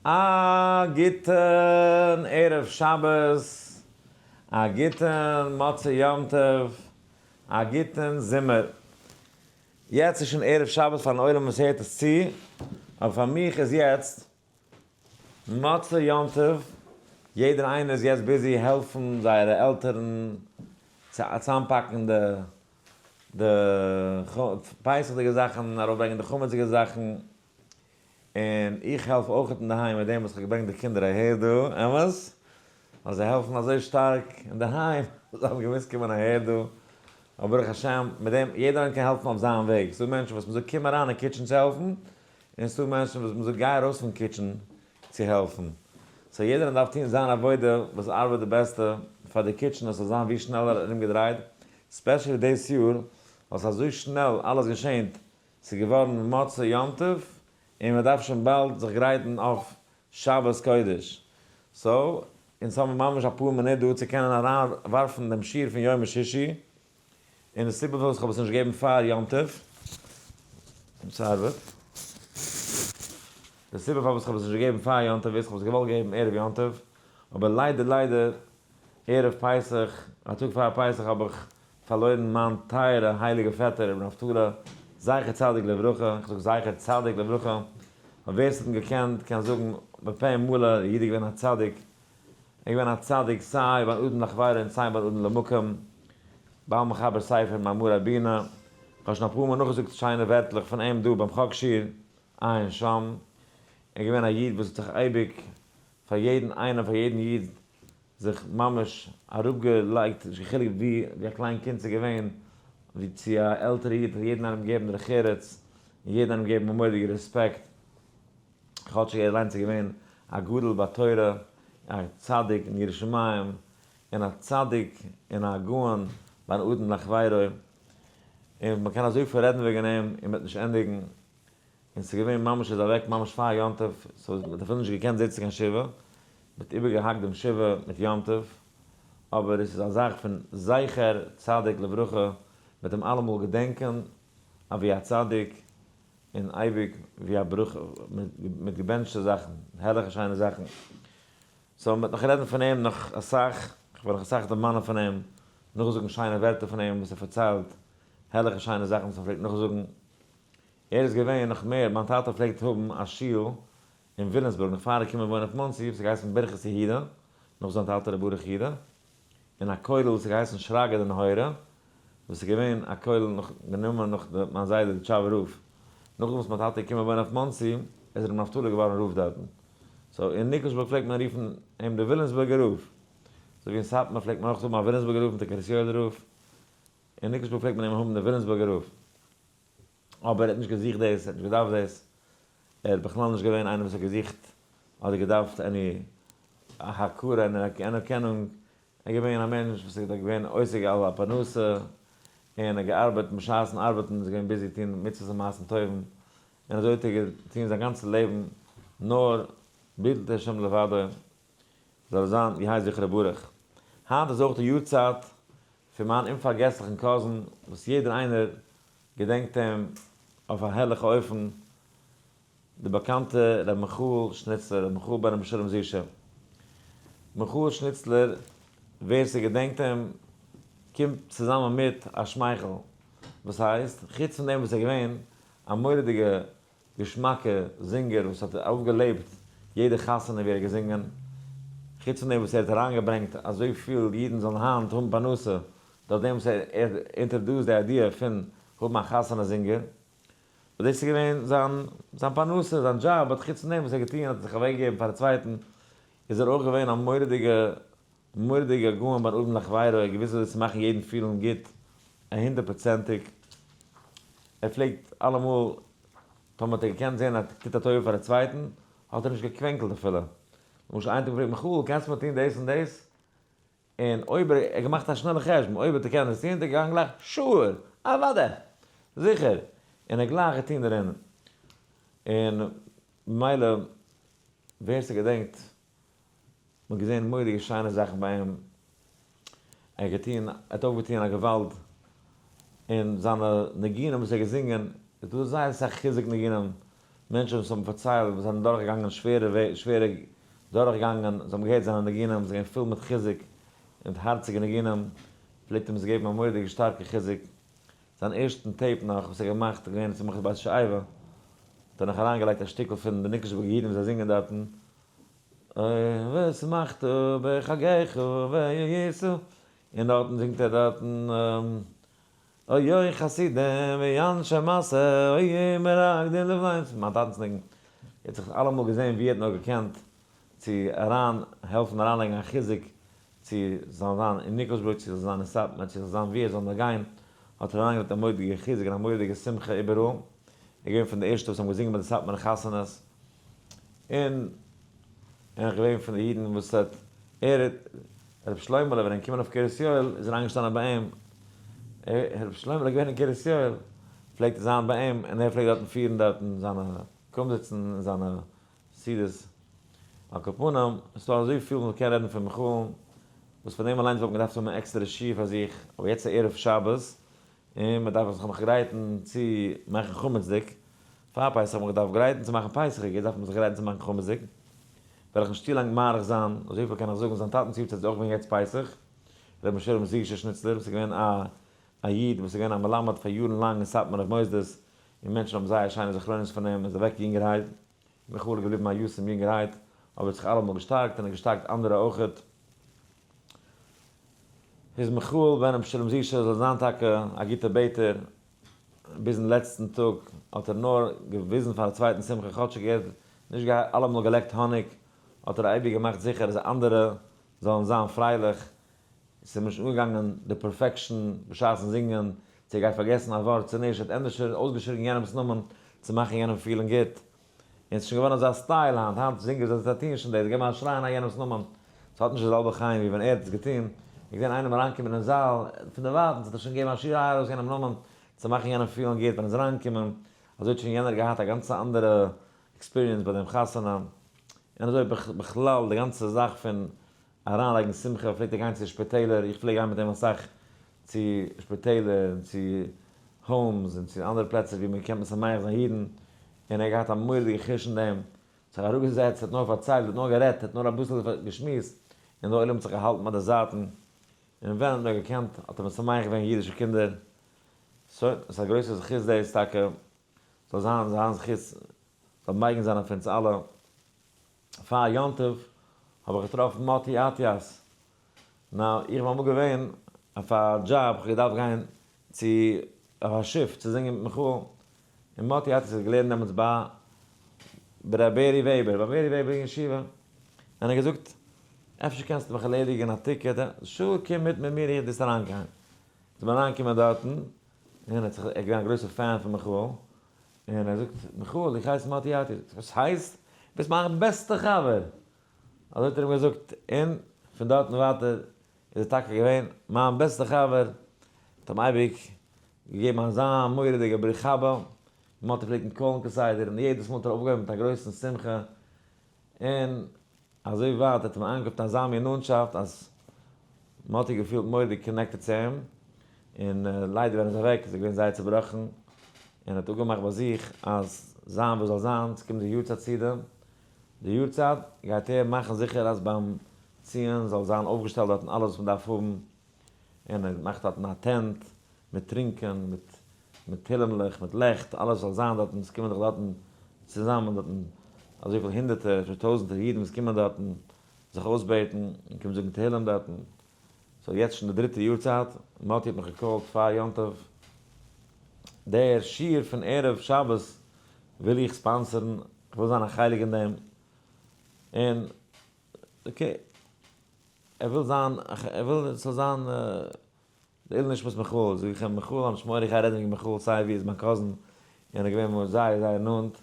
א גוטן ערב שבת, א גוטן מוצאי יום טוב, א גוטן זומער. יעצט איז שוין ערב שבת פארן עולם וואס הערט עס צו, אבער פאר מיך איז יעצט מוצאי יום טוב, יעדער איינער איז יעצט busy העלפן זייערע עלטערן צו צוזאמפאקן די די פסח'דיגע זאכן, ארויפברענגען די חמצ'דיגע זאכן, און איך העלף אויך אינדערהיים מיט דעם וואס איך האב געברענגט די קינדער אהער דא, אמת? ווייל זיי העלפן אזוי שטארק אינדערהיים, זיי האבן געמוזט קומען אהער דא, אבער ברוך השם, מיט דעם, יעדער איינער קען העלפן אויף זיין וועג, ס'דא מענטשן וואס מ'זאגט קום אריין אין kitchen צו העלפן, און ס'דא מענטשן וואס מ'זאגט גיי ארויס פון kitchen צו העלפן. so יעדער איינער דארף טון זיין עבודה וואס ארבעט די בעסטע פאר די kitchen עס זאל זיין ווי שנעלער ארומגעדרייט, specially דאס יאר ווייל ס'איז אזוי שנעל אלעס געשענט, ס'איז געווארן מוצאי יום טוב און מען דארף שוין באלד זיך גרייטן אויף שבת קודש, so אונז האבן ממש אפאר מינוט דא צו קענען אריין ווארפן דעם שיעור פון יום שישי, און די סיבה פארוואס כ'האב עס נישט געגעבן פאר יום טוב, ס'ארבעט. די סיבה פארוואס כ'האב עס נישט געגעבן פאר יום טוב איז כ'האב עס געוואלט געבן ערב יום טוב, אבער ליידער ליידער ערב פסח, א טאג פאר פסח האב איך פארלוירן מיין טייערע הייליגע פעטער רבי נפתלי זכר צדיק לברכה, איך זאג זכר צדיק לברכה, ווייל ווער ס'האט אים געקענט קען זאגן בפה מלא, דער איד איז געווען א צדיק, ער איז געווען א צדיק סיי בין אדם לחבירו און סיי בין אדם למקום, בעל מחבר ספר מאמרי בינה, כ'האב שוין אפאר מאל נאכגעזאגט שיינע ווערטלעך פון אים דא ביים חק שיעור, עיין שם, ער איז געווען א איד וואס האט זיך אייביג פאר יעדן איינעם פאר יעדן איד זיך ממש אראפגעלייגט, נישט קיין חילוק ווי ווי א קליין קינד ס'איז געווען, ווי צו א עלטערע איד, האט יעדן איינעם געגעבן דרך ארץ, און יעדן איינעם געגעבן א מורא'דיגע רעספעקט, כאטשיג ער אליינס איז געווען א גדול בתורה, א צדיק אין יראת שמים, און א צדיק און א גאון בין אדם לחבירו, און מ'קען אזויפיל רעדן וועגן אים און מ'וועט נישט ענדיגן. און ס'איז געווען ממש איז אוועק ממש פאר יום טוב, so מ'האט אפילו נישט געקענט זיצן קיין שבעה, מ'האט איבערגעהאקט דעם שבעה מיט יום טוב, אבער עס איז א זאך פון זכר צדיק לברכה, מ'וועט אים אלעמאל געדענקען א ווי א צדיק, און אייביג ווי א ברכה, מיט געבענטשטע זאכן, הערליכע שיינע זאכן, so מ'וועט נאך רעדן פון אים נאך אסאך, כ'וועל נאך אסאך דערמאנען פון אים, נאכזאגן שיינע ווערטער פון אים וואס ער פארציילט, הערליכע שיינע זאכן וואס ער פלעגט נאכזאגן. ער איז געווען נאך מער, מיין טאטע פלעגט האבן א שול אין וויליאמסבורג נאך פאר ער קומען וואוינען אויף מאנסי, וואס האט געהייסן ברכת יהודה, נאך זיין טאטע ר' ברוך יהודה, און א כולל וואס האט געהייסן שרגא דנהורא, וואס איז געווען א כולל נאך גענומען נאך די מיין זיידע די טשאבער רב. נאכדעם וואס מיין טאטע איז געקומען וואוינען אויף מאנסי, איז ר' נפתלי געווארן רב דארטן. so אין ניקלשבורג פלעגט מען רופן אים די וויליאמסבורגער רב. אזוי ווי אין סאטמאר פלעגט מען אויך האבן א וויליאמסבורגער רב מיט א קרית יואל'ער רב. אין ניקלשבורג פלעגט מען אים האבן די וויליאמסבורגער רב. אבער ער האט נישט געזוכט דאס, ער האט נישט געדארפט דאס, ער איז בכלל נישט געווען איינער וואס האט געזוכט אדער געדארפט any הכרה און אנערקענונג, ער איז געווען א מענטש וואס איז געווען עוסק על הפרנסה, און ער האט געארבעט, בשעת'ן ארבעטן איז ער געווען busy טון מצוות און מעשים טובים, און אזוי האט ער געטון זיין גאנצע לעבן, נאר ביטלט השם לבדו, זאל ער זיין יהא זכרו ברוך. היינט איז אויך די יארצייט פון מיין אומפארגעסליכן cousin וואס יעדער איינער געדענקט אים אויף א הערליכע אופן, די באקאנטע ר' מיכאל שניצלער, ר' מיכאל בן ר' משולם זישע. מיכאל שניצלער, ווער ס'געדענקט אים, קומט צוזאמען מיט א שמייכל. וואס הייסט? חוץ פון דעם וואס ער איז געווען א מורא'דיגע געשמאקע זינגער וואס האט אויפגעלעבט יעדע חתונה ווי ער האט געזינגען, חוץ פון דעם וואס ער האט אריינגעברענגט אזויפיל אידן זאלן היינט האבן פרנסה דורך דעם וואס ער האט introduced די idea פון האבן א חתונה זינגער, וואס דאס איז געווען זיין זיין פרנסה, זיין דזשאב, but חוץ פון דעם וואס ער האט געטון האט ער זיך אוועקגעגעבן פאר א צווייטן, איז ער אויך געווען א מורא'דיגע מורא'דיגע גאון בין אדם לחבירו, ער האט געוואוסט וויאזוי צו מאכן יעדן פילן גוט, א הונדערט פראצענטיג, ער פלעגט אלעמאל טאמער האט ער געקענט זען אז ער טוט א טובה פאר א צווייטן, האט ער נישט געקווענקלט אפילו. למשל איינער האט אים געפרעגט מיכאל קענסט מיר טון דאס און דאס? און אויב ער האט געמאכט א שנעלע חשבון אויב וועט ער קענען עס טון האט ער געגאנגען גלייך sure! אוודאי! זיכער! און ער האט גלייך געטון דערין. און ממילא ווער ס'געדענקט מ'האט געזען מורא'דיגע שיינע זאכן ביי אים, ער האט געטון, ער האט אויפגעטון א געוואלד, און זיינע ניגונים וואס ער האט געזינגען, איז דא זייער אסאך חיזוק ניגונים. מענטשן וואס האבן פארציילט וואס זענען דורכגעגאנגען שווערע שווערע דורכגאנגען, זיי האבן געהערט זיינע ניגונים, זיי געווען פול מיט חיזוק און מיט הארציגע ניגונים, פלעגט אים עס געבן א מורא'דיגע שטארקע חיזוק. זיין ערשטן tape נאך וואס ער האט געמאכט איז געווען שמחת בית השואבה, האט ער נאך אריינגעלייגט א שטיקל פון די ניקלשבורגער אידן וואס זיי זינגען דארטן, אוי ושמחת בחגיך ויסעו, און דארטן זינגט ער דארטן אוי אוי חסידים ואנשי מעשה אוי מרקדין לבנים, ס'איז מיין טאטנ'ס ניגון, ער האט זיך אלעמאל געזען ווי ער האט נאר געקענט צו אריין העלפן אריינלייגן א חיזוק צו זאל זיין אין ניקלשבורג צו זאל זיין אין סאטמאר צו זאל זיין ווי ער זאל נאר גיין האט ער אריינגעלייגט א מורא'דיגע חיזוק און א מורא'דיגע שמחה איבעראל, ער איז געווען פון די ערשטע וואס האבן געזינגען ביי די סאטמארע חתונות, און ער איז געווען פון די אידן וואס האט ער רבי שלמה'לע ווען ער איז געקומען אויף קרית יואל איז ער איינגעשטאנען ביי אים, רבי שלמה'לע איז געווען אין קרית יואל פלעגט ער זיין ביי אים און ער פלעגט דארטן פירן דארטן זיינע קומזיצן און זיינע סעודות. על כל פנים, עס איז דא אזויפיל וואס מ'קען רעדן פון מיכאל'ן, וואס פאר דעם אליינס וואלט מען געדארפט האבן א עקסטערע שיעור פאר זיך, אבער יעצט איז ערב שבת, און מען דארף זיך נאך גרייטן צו מאכן חמצ'דיג, פאר פסח האט מען געדארפט גרייטן צו מאכן פסח'יג, יעצט דארף מען זיך גרייטן צו מאכן חמצ'דיג, וועל איך נישט צו לאנג מאריך זיין, אזויפיל קען איך זאגן, זיין טאטנ'ס יארצייט איז אויך געווען יעצט פסח, ר' משולם זישע שניצלער וואס איז געווען א א איד וואס איז געווען א מלמד פאר יארן לאנג אין סאטמארע מוסדות, און מענטשן האבן זייער שיינע זכרונות פון אים, ער איז אוועק יונגערהייט, מיכאל איז געבליבן א יתום יונגערהייט, אבער האט זיך אלעמאל געשטארקט און האט געשטארקט אנדערע אויכעט. איז מיכאל בן ר' שלום זישע זאל זיין טאקע א גוטער בעטער, ביזן לעצטן טאג האט ער נאר געוויזן פאר א צווייטן שמחה, כאטשיג ער האט נישט אלעמאל געלעקט האניג, האט ער אייביג געמאכט זיכער אז אנדערע זאלן זיין פרייליך, ס'איז אים נישט אנגעגאנגען די perfection בשעת'ן זינגען, צו ער גייט פארגעסן א ווארט צו נישט, ער האט ענדערש אויסגעשריגן יענעמ'ס נאמען צו מאכן יענעם פילן גוט. און ס'איז שוין געווארן אזא style היינט, היינט זינגערס זיי טוען שוין דאס, זיי געבן א שריי אין יענעמ'ס נאמען, ס'האט נישט די זעלבע חן ווי ווען ער האט עס געטון, איך געזען איינעם אריינקומען אין זאל, פון דערווייטנס האט ער שוין געגעבן א שריי ארויס יענעם נאמען, צו מאכן יענעם פילן גוט ווען ער איז אריינגעקומען, אזוי האט שוין יענער געהאט א גאנצע אנדערע experience ביי דעם חתונה, און אזוי בכלל די גאנצע זאך פון אריינלייגן שמחה פלעגט ער גיין צו שפיטעלער, איך פלעג גיין מיט אים אסאך צו שפיטעלער און צו homes און צו אנדערע פלעצער ווי מען קען משמח זיין אידן, און ער האט געהאט א מורא'דיגע חוש אין דעם, זיך אראפגעזעצט, האט נאר פארציילט, האט נאר גערעדט, האט נאר אביסל געשמועסט, און דער עולם האט זיך געהאלטן ביי די זייטן, און ווען האט נאר געקענט האט ער משמח געווען אידישע קינדער, סוי, ס'איז א גרויסע זכות דאס טאקע, זאל זיין זיין זכות זאל מגין זיין אויף אונז אלע. פאר יום טוב האב איך געטראפן מאטי אטיאס, now איך בין אמאל געווען אויף א דזשאב, איך האב געדארפט גיין צו אויף א שיף צו זינגען מיט מיכאל, און מאטי אטיאס האט געלערנט דעמאלטס ביי ר' בערי וועבער, ביי בערי וועבער אין ישיבה, און ער האט געזאגט אפשר קענסטו מיך ערלעדיגען א ticket, sure קום מיט מיט מיר איך דאס אריינגיין, איז מען אריינגעקומען דארטן, און ער האט זיך, ער איז געווען א גרויסע fan פון מיכאל, און ער זאגט, מיכאל, איך הייס מאטי אטיאס. וואס הייסט? ביסט מיין בעסטע חבר! אזוי האט ער אים געזאגט, און פון דארטן ווייטער איז ער טאקע געווען מיין בעסטע חבר, האט אים אייביג געגעבן אזא מורא'דיגע ברוך הבא, מאטי פלעגט אים call ן כסדר, און יעדעס מאל האט ער אויפגעהויבן מיט א גרויסן שמחה, און אזוי ווייט האט אים איינגעקויפט אזא מין נאנטשאפט אז מאטי האט געפילט מורא'דיג connected צו אים, און ליידער ווען ער איז אוועק איז ער געווען זייער צובראכן, און האט אפגעמאכט ביי זיך אז זיין וואס זאל זיין, ס'קומט די יארצייט סעודה, די יארצייט גייט ער מאכן זיכער אז ביים ציון זאל זיין אויפגעשטעלט דארטן אלעס וואס מ'דארף האבן, און ער מאכט דארטן א tent מיט טרינקען, מיט מיט תהילים'לעך, מיט לעכט, אלעס זאל זיין דארטן, עס קומען דאך דארטן צוזאמען דארטן אזויפיל הונדערטער, אפשר טויזנטער אידן וואס קומען דארטן זיך אויסבעטן און קומען זאגן תהילים דארטן. so יעצט שוין די דריטע יארצייט, מאטי האט מיך גע call ט פאר יום טוב, דער שיעור פון ערב שבת וויל איך sponsor ן, איך וויל זיין א חלק אין דעם, און okay, ער וויל זיין, ער וויל עס זאל זיין לעילוי נשמת מיכאל, זאג איך אים, מיכאל האב נישט מורא איך גיי רעדן וועגן מיכאל סיי ווי איז מיין cousin און ער געווען מיר זייער זייער נאנט,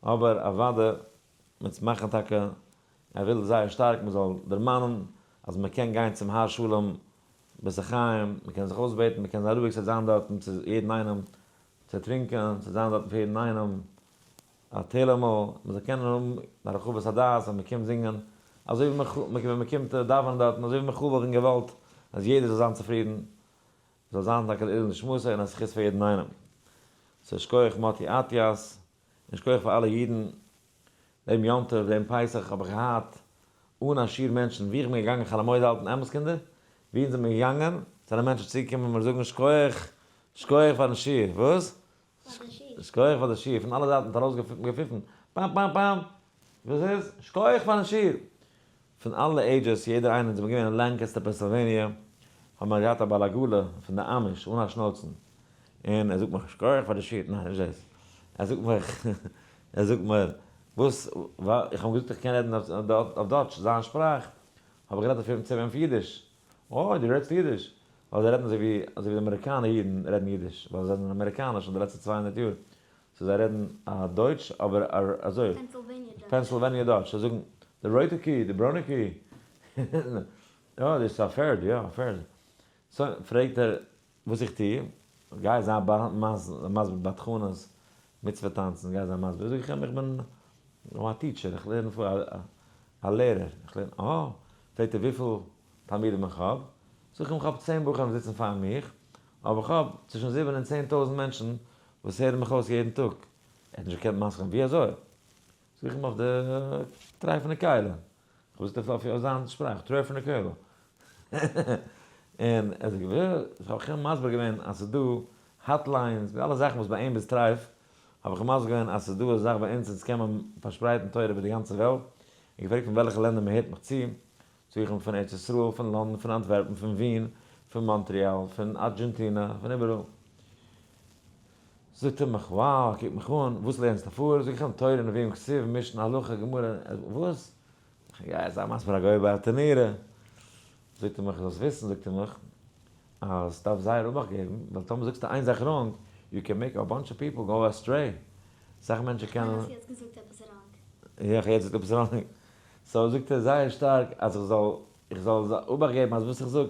אבער אוואדע מיט מאכן טאקע ער וויל זייער שטארק מען זאל דערמאנען אז מען קען גיין צום הר שלום בית החיים, מען קען זיך אויסבעטן, מען קען זיין רואיג צו זיין דארטן צו יעדן איינעם צו טרינקען, צו זיין דארטן פאר יעדן איינעם א תהלים'ל, מען זאל קענען האבן די הרחבת הדעת אז מען קומט זינגען אזוי ווי ווען מען קומט דאווענען דארטן, אזוי ווי מיכאל וואלט ווען געוואלט אז יעדער זאל זיין צופרידן, זאל זיין טאקע לעילוי נשמתו און א זכות פאר יעדן איינעם. so שכוח מאטי אטיאס. און שכוח פאר אלע אידן, דעם יום טוב, דעם פסח האב איך געהאט אן א שיעור מענטשן, ווי איך בין געגאנגען חול המועד האלטן, אמת קינדער? ווי אונז זעמיר געגאנגען, זענען מענטשן צוגעקומען מיר זאגן שכוח, שכוח פארן שיעור, וואס? שכוח פאר די שיעור, פון אלע זייטן האט ארויסגעפיפן, פאם פאם פאם, וואס איז? שכוח פארן שיעור! פון אלע ages, יעדער איינער, אונז זעמיר געווען אין לענקעסטער פענסילוועניע, האבן מיר געהאט א בעל עגלה פון די אמיש, אן א שנויצן, און ער זאגט מיך שכוח פאר די שיעור, ניין נישט דאס, ער זאגט מיך, ער זאגט מיר, וואס, איך האב אים געזאגט איך קען רעדן אויף דייטש, זיין שפראך, האב איך גערעדט אויף אים צו אים אויף אידיש, אוי דו רעדסט אידיש, ווייל זיי רעדן אזוי ווי אזוי ווי די אמעריקאנער אידן רעדן אידיש, ווייל זיי זענען אמעריקאנער שוין די לעצטע 200 יאר, so זיי רעדן א דויטש אבער אזוי, פענסילוועניע דויטש, זיי זאגן די רויטע קי, די ברוינע קי, יא דאס איז א פערד, יא א פערד, so פרעגט ער וואס איך טו, גיי זיי מסביר בדחנות, מצוה טאנצן, גיי זיי מסביר, זאג איך אים איך בין א teacher, איך לערן פאר, א לערער, איך לערן, אה, פרעגט ער וויפיל תלמידים איך האב, זאג איך אים איך האב 10 בחורים זיצן פאר מיך, אבער איך האב צווישן 7 און 10,000 מענטשן וואס הערן מיך אויס יעדן טאג, ער האט נישט געקענט מסכים, ווי אזוי? זאג איך אים אויף די טרייפענע כלי, איך ווייס נישט אויף זיין שפראך, טרייפענע כלי. און ער זאגט, ווי? איך האב אים מסביר געווען אז ס'איז דא hotlines, מיט אלע זאכן וואס ביי אים איז טרייף, האב איך אים מסביר געווען אז ס'איז דא א זאך ביי אונז, אונז קען מען פארשפרייטן תורה איבער די גאנצע וועלט, און געפרעגט פון וועלכע לענדער מען הערט מיך צו, זאג איך אים פון ארץ ישראל, פון לאנדאן, פון אנטווערפן, פון ווין, פון מאנטריאל, פון ארגענטינא, פון איבעראל. זאגט ער מיך, wow, ער קוקט מיך אן, וואס לערנסטו פאר? זאג איך אים, תורה, נביאים, כתובים, משנה, הלכה, גמרא, וואס? איך גיי זיי מסביר א גוי ברטנורא. זאגט ער מיך, זאלסט וויסן, זאגט ער מיך, אז דארף זייער אבאכט געבן, ווייל טאמער זאגסטו איין זאך wrong, you can make a bunch of people go astray. אסאך מענטשן קענען... איך מיין אז יעצט געזאגט עפעס wrong. יא, איך האב יעצט געזאגט עפעס wrong. so זאגט ער זייער שטארק אז איך זאל, איך זאל אבאכט געבן אז וואס איך זאג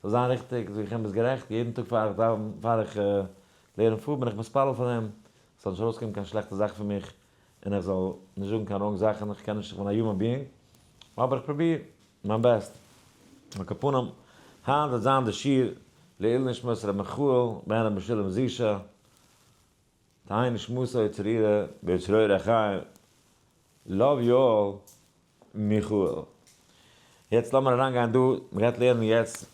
זאל זיין ריכטיג. זאג איך אים, ביסט גערעכט, יעדן טאג פאר איך דאווען, פאר איך לערן פאר, בין איך מתפלל פאר דעם, ס'זאל נישט ארויסקומען קיין שלעכטע זאך פון מיך, און איך זאל נישט זאגן קיין wrong זאכן, איך קען נישט, איך בין א human being, אבער איך פרוביר מיין best. על כל פנים, היינט וועט זיין די שיעור לעילוי נשמת ר' מיכאל בן ר' משולם זישא, תהא נשמתו צרורה בצרור החיים, love you all, מיכאל. יעצט לאמיר אריינגיין דא, מ'גייט לערנען יעצט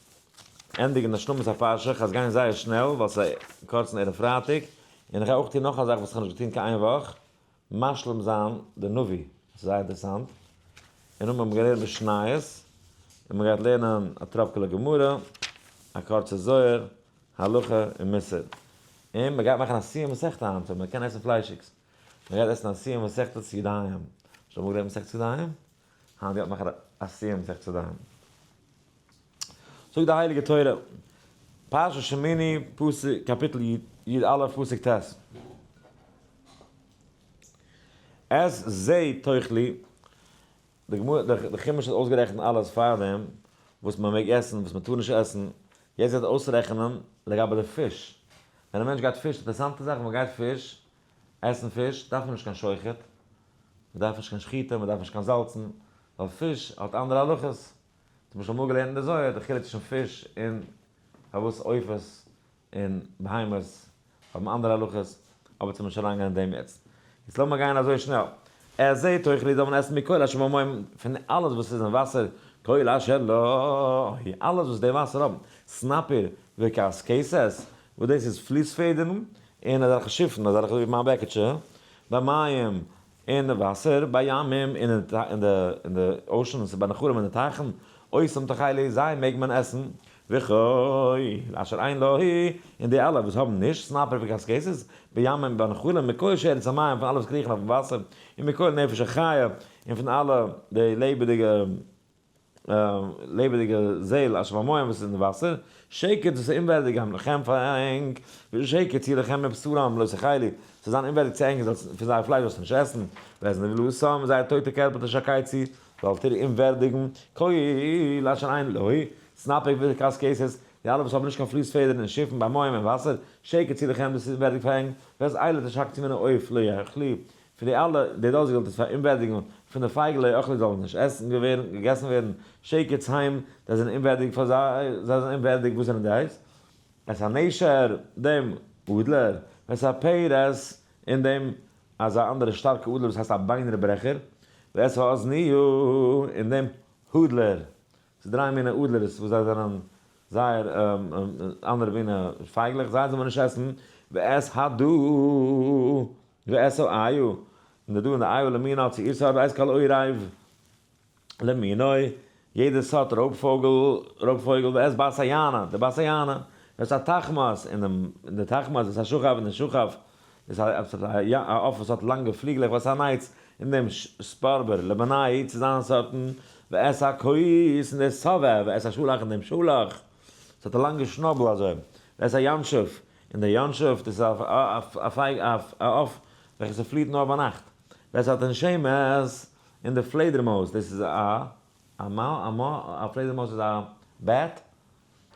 ענדיגן השלמת הפרשה, כ'גיי עס גיין זייער שנעל ווייל ס'איז א קורצן ערב פרייטאג, און איך גיי אויך טון נאך א זאך וואס איך האב נישט געטון קיין איין וואך, משלים זיין די נביא, ס'איז זייער אינטערעסאנט, און נאכדעם האבן מיר געלערנט משניות, און מ'גייט לערנען א טראפקעלע גמרא, א קורצע זוהר, הלכה און מוסר. און מ'גייט מאכן א סיום מסכתא היינט, און מ'קען עסן פליישיגס. מ'גייט עסן א סיום מסכת ידיים. שוין אמאל געלערנט מסכת ידיים? היינט גייט מען מאכן א סיום מסכת ידיים. זאגט די הייליגע תורה, פרשת שמיני, פסוק, קאפיטל י א, פסוק ט'. את זה תאכלו, די גמרא, די חומש האט אויסגערעכנט אלעס פארדעם, וואס מען מעג עסן, וואס מען טאר נישט עסן, יעצט גייט ער אויסרעכענען לגבי די פיש. ווען א מענטש גייט פיש, אינטערעסאנטע זאך, ווען מען גייט פיש, עסן פיש, דארף מען נישט קיין שוחט, מען דארף נישט קיין שחיטה, מען דארף נישט קיין זאלצן, ווייל פיש האט אנדערע הלכות. למשל אמאל געלערנט אין די זוהר די חילוק צווישן פיש און פארוואס עופות און בהמות האבן אנדערע הלכות, אבער צו נישט אריינגיין אין דעם יעצט. יעצט לאמיר גיין אזוי שנעל. את זה תאכלו זאל מען עסן מכל אשר במים, פון אלעס וואס איז אין וואסער, כל אשר לו, אלעס וואס די וואסער האבן, סנפיר וקשקשת, וואס דאס איז פליס פעדערן, און אזעלכע שיפן, אזעלכע ווי מיין בעקעטשע, במים, אין די וואסער, בימים, אין די oceans, בנחלים אין די טייכן, אותם תאכלו, זיי מעג מען עסן, וכל אשר אין לו, און די אלע וואס האבן נישט, סנפיר וקשקשת, בימים בנחלים, מכל שרץ המים, פון אלע וואס קריכן אויפן וואסער, און מכל נפש החיה, און פון אלע די לעבעדיגע לעבעדיגע זעל אשר במים וואס איז אין די וואסער, שקץ וואס איז אומווערדיג הם לכם פאר ענק, ושקץ יהיה לכם מבשרם לא תאכלו, ס'זאל זיין אומווערדיג צו ענק, פון זייער פלייש זאלסטו נישט עסן, ואת נבלתם, זייער טויטע קערפער תשקצו, זאלט איר אומווערדיגן, כל אשר אין לו, סנפיר וקשקשת, די אלע וואס האבן נישט קיין פליס פעדערן און שיפן במים אין וואסער, שקץ יהיה לכם דאס איז אומווערדיג פאר ענק, ואת אלה תשקצו מן העוף לא יאכלו, פון די אלע, די דאזיגע זאלט איר פאראומווערדיגן, פון די פייגל לא יאכלו זאלן נישט עסן געווערן, געגעסן ווערן, שקץ הם, זיי זענען אומווערדיג פאר זיי, זיי זענען אומווערדיג, וואס זענען דאס? את הנשר, דעם אדלער, ואת הפרס, און דעם. אזא אנדערע שטארקע אדלער וואס הייסט א ביינער ברעכער, ואת האזניו, און דעם האדלער. ס'איז דריי מיני אדלערס וואס זיי זענען זייער אנדערע מיני פייגלעך, זיי זאל מען נישט עסן, ואת הדא ואת האיל, און די דא און די איל למינה צו איר סארט, ואת כל עורב למינו, יעדע סארט רויב פויגל, רויב פויגל, ואת בת היענה, די בת היענה, ואת התחמס, און די תחמס, ואת השחף, און די שחף, דאס איז א עוף וואס האט לאנגע פליגלעך, ואת הנץ, און דעם שפארבער, למינו, צו זיינע סארטן, ואת הכוס, און די סאווע, ואת השלח, און דעם שלח, עס האט א לאנגע שנאבל אזוי, ואת הינשוף, און דער ינשוף, דאס איז א פייג, א עוף וועלכע ס'פליעט נאר ביינאכט, ואת התנשמת, און די פלעדערמויז, דאס איז א א מא א מא א פלעדערמויז איז א bat,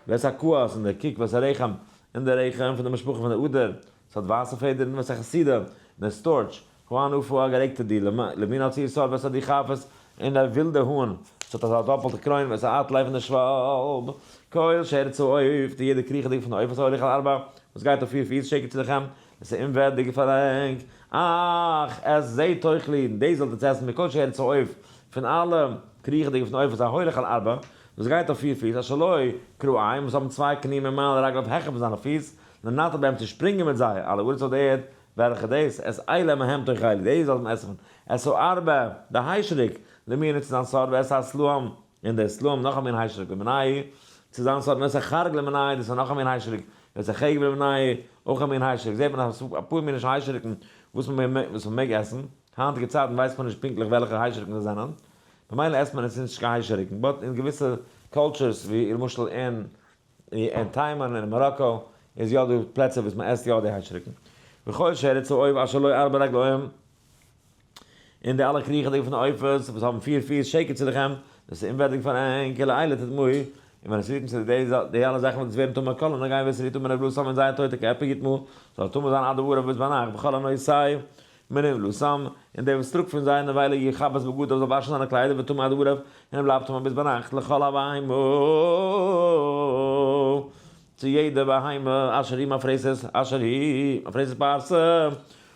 ואת הכעס און דער קוק ואת הרחם און דער רחם פון די משפחה פון די אדער, עס האט ווייסע פעדערן ואת החסידה און דער storch, האנפה א גערעגטע די למינה צו איר סארט ואת הדוכיפת און דער ווילדע האן, עס האט אזא דאפעלטע קרוין ואת העטלף און דער שוואלב, כל שרץ העוף, די יעדע קריכעדיגע פון די עופות ההולך על ארבע, וואס גייט אויף פיר פיס שקץ לכם, עס איז אומווערדיג פאר ענק, אך את זה תאכלו, דאס זאלט עטס עסן מכל שרץ העוף, פון אלע קריכעדיגע פון עופות ההולך על ארבע, וואס גייט אויף פיר פיס, אשר לו כרעים, וואס האבן צוויי קניען ממעל רגליו העכער פון זיינע פיס, לנטר בהם צו שפרינגען מיט זיי, על הארץ אויף די ערד, וועלכע דאס, את אלה מהם תאכלו, דאס זאלט מען עסן פון, את הארבה, די היישעריק, למינו צו זיין סארט, ואת הסלעים, און דער סלעים נאך א מין היישעריק למינו, צו זיין סארט, ואת החרג למינו, דאס איז נאך א מין היישעריק, ואת החגב למינו, אויך א מין היישעריק, זעט מען אז אפאר מיני היישעריקן וואס מען מעג עסן, היינטיגע צייטן ווייסט מען נישט פונקטליך וועלכע היישעריקן זיי זענען, ממילא עסט מען עס נישט קיין היישעריקן, but אין געוויסע cultures ווי למשל אין אין תימן און אין מאראקא איז יא דא פלעצער וואס מען עסט יא די היישעריקן. וכל שרץ העוף אשר לו ארבע רגלים, און די אלע קריכעדיגע פון עופות וואס האבן פיר פיס שקץ לכם, דאס איז אומווערדיג פאר ענק, ולאלה תטמאו, און ווען עס רירט צו די די אלע זאכן וועט עס ווערן טמא, כל הנוגע ווער ס'רירט אן בנבלתם אין זייער טויטע קערפער יטמא, זאל טמא זיין עד הערב ביז ביינאכט, וכל הנושא מנבלתם, און דער וואס טראגט פון זייער נבילה יכבס בגדיו זאל וואשן זיינע קליידער וטמא עד הערב, און ער בלייבט טמא ביז ביינאכט, לכל הבהמה, צו יעדע בהמה, אשר היא מפרסת, אשר היא מפרסת פרסה,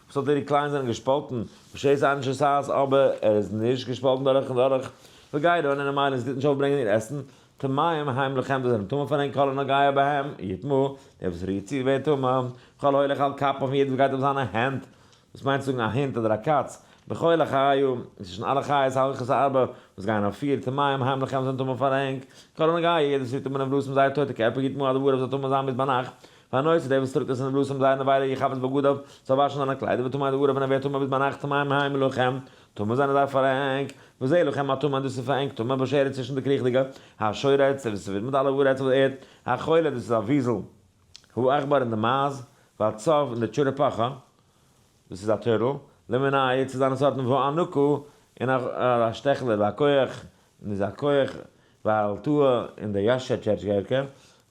וואס האט אירע כלאים זענען געשפאלטן, ושסע אינה משוסעת, אבער ער איז נישט געשפאלטן דורך און דורך, וגרה איננה מעלה און זי טוט נישט אויפברענגען איר עסן, טמאים הם לכם זיי זענען טמא פאר ענק כל הנוגע בהם יטמא, דער וואס רירט צו ווערט טמא, כל ההולך על כפיו און יעדער וואס גייט אויף זיינע הענט, דאס מיינט צו זאגן א הונט אדער א קאץ, בכל החיה, צווישן אלע חיות ההולכות על ארבע, וואס גייען אויף פיר, טמאים הם לכם זענען טמא פאר ענק, כל הנוגע יעדער וואס רירט אן בנבלתם זייער טויטע קערפער יטמא עד הערב זאל טמא זיין ביז ביינאכט, והנושא דער וואס טראגט עס בנבלתם זייער נבילה יכבס בגדיו, זאל וואשן זיינע קליידער וטמא עד הערב און ער ווערט טמא ביז ביינאכט טמאים הם לכם, טמא זענען זיי פאר ענק, וזה לכם הטמא דאס איז פאר ענק טמא בשרץ צווישן די קריכדיגע, השורץ וואס ס'ווירמלט על הארץ אויף די ערד, החולד דאס איז א וויזל, העכבר און די מייז, והצב און די טשורעפאכע, דאס איז א turtle, למינו צו זיינע סארטן והאנקה און א שטעכלער, והכוך און איז א כח, וההלטאה און די יאשטשערטשקע,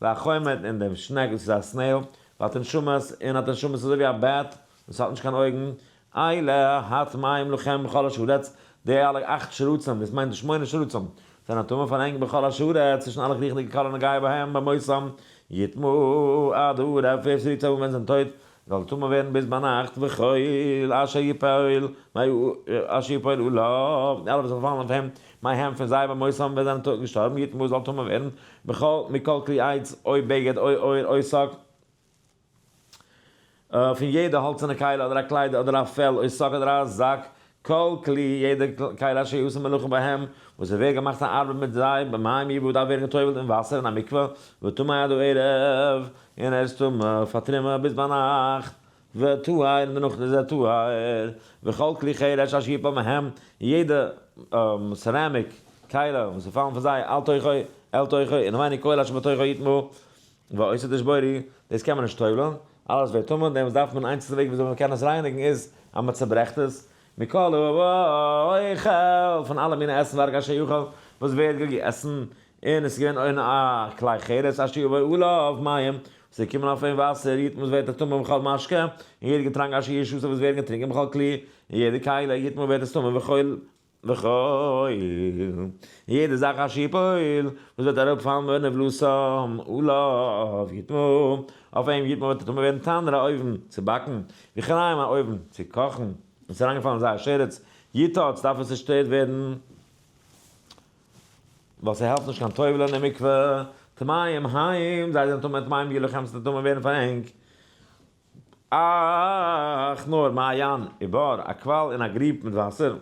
והחומד און דעם שנעק דאס איז א snail, והתנשמת און א תנשמת איז אזוי ווי א bat וואס האט נישט קיין אויגן, אלה הטמאים לכם בכל השרץ, די אלע אכט שרצים, דאס מיינט די שמונה שרצים, זענען טמא פאר ענק בכל השרץ, צווישן אלע קריכנדיגע כל הנוגע בהם במותם, יטמאו עד הערב, ווער ס'רירט זיי אן ווען זיי זענען טויט, זאל טמא ווערן ביז ביינאכט, וכל אשר יפול, אשר יפול עליו, די אלע וואס זאל פאלן אויף אים, מהם פון זיי במותם ווען זיי זענען געשטארבן, יטמאו זאל טמא ווערן, בכל מכל כלי עץ, או בגד, או עור, או שק. פון יעדע האלצערנע כלי אדער א קלייד אדער א פעל או שק אדער א זאק, כל כלי, יעדע כלי אשר יעשה מלאכה בהם, וואס עס ווערט געמאכט א ארבעט מיט זיי, במים יובא דארף ווערן גע'טובל'ט אין וואסער אין א מקווה, וטמא עד הערב, און ער איז טמא פאר תרומה ביז ביינאכט, וטהר, און דערנאך איז ער טהור, וכל כלי חרש אשר יפול מהם, יעדע ceramic כלי וואס איז פאלן פון זיי, אל תוכו, אל תוכו, אינעווייניג כל אשר בתוכו יטמא, ואותו תשברו, דאס קען מען נישט טובל'ן, אלעס ווערט טמא, דעמאלטס דארף מען, איינציגסטע וועג וויאזוי מען קען עס רייניגן איז אז מען צעברעכט עס, מכל האוכל, פון אלע מיני עסנווארג אשר יאכל, וואס ווערט געגעסן, און עס איז געווען אין א כלי חרס אשר יבוא עליו מים, וואס איז געקומען אויף אים וואסער, יטמא וואס ווערט ער טמא בכל משקה, און יעדע געטראנק אשר ישתה וואס ווערט געטרינקען בכל כלי, און יעדע כלי, יטמא ווערט עס טמא וכל וכל, יעדע זאך אשר יפול, וואס וועט אראפפאלן בנבלתם עליו יטמא, אויף אים יטמא וועט ער טמא ווערן תנור א אויוון צו באקן, וכירים א אויוון צו קאכן. און ס'איז אריינגעפאלן אין זייער שרץ, יטץ, דארף עס צעשטערט ווערן, ווייל ס'העלפט נישט קיין טובל'ען אין מקווה, טמאים הם, זיי זענען טמא, טמאים יהיו לכם, ס'וועט טמא ווערן פאר ענק. אך נאר מעיין ובור, א קוואל און א גריב מיט וואסער,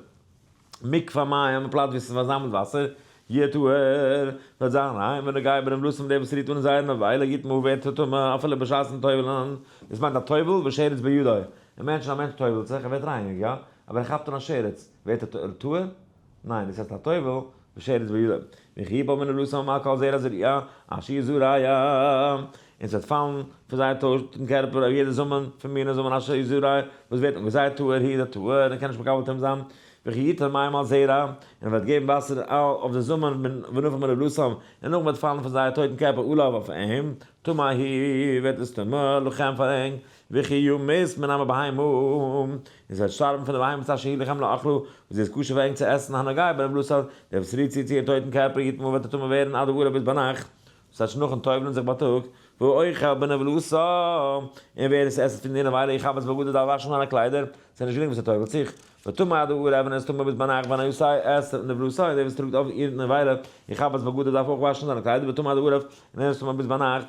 מקווה מים, א פלאץ וואו ס'איז פארזאמלט וואסער, יהיה טהור, וועט זיין ריין, והנוגע בנבלתם דער וואס רירט אן זייער נבילה יטמא ווערט טמא אפילו בשעת'ן טובל'ן, דאס מיינט א טובל ושרץ בידו, imagine א מענטש טובל'ט זיך ער ווערט ריין, יא? אבער ער כאפט אן א שרץ, ווערט ער טהור? ניין, דאס הייסט א טובל ושרץ בידו. וכי יפול מנבלתם על כל זרע זריעה אשר יזרע, און ס'וועט פאלן פון זייער טויטן קערפער אויף יעדע זאמען פון מין הזאמען אשר יזרע, וואס ווערט אנגעזייט טהור הוא איז טהור און קען נישט מקבל טומאה זיין. וכי יתן מים על זרע, און ער וועט געבן וואסער אויף די זאמען ונפל מנבלתם, און נאכדעם וועט פאלן פון זייער טויטן קערפער עליו אויף אים, טמא הוא, ווערט עס טמא לכם פאר ענק. וכי ימות מן הבהמה, און ס'וועט שטארבן פון די בהמות אשר היא לכם לאכלה, וואס זי איז כשר פאר ענק צו עסן, הנוגע בנבלתה, דער וואס רירט צו צו איר טויטן קערפער יטמא וועט ער טמא ווערן עד הערב ביז ביינאכט, דאס הייסט נאכן טובל'ן זיך בייטאג, והאוכל בנבלתה, און ווער עס עסט פון די נבילה יכבס בגדיו דארף וואשן זיינע קליידער, ס'איז נישט גרינג וואס ער טובל'ט זיך, וטמא עד הערב און ער איז טמא ביז ביינאכט, והנושא את נבלתה, און דער וואס טראגט אויף איר נבילה יכבס בגדיו דארף אויך וואשן זיינע קליידער, וטמא עד הערב און ער איז טמא ביז ביינאכט.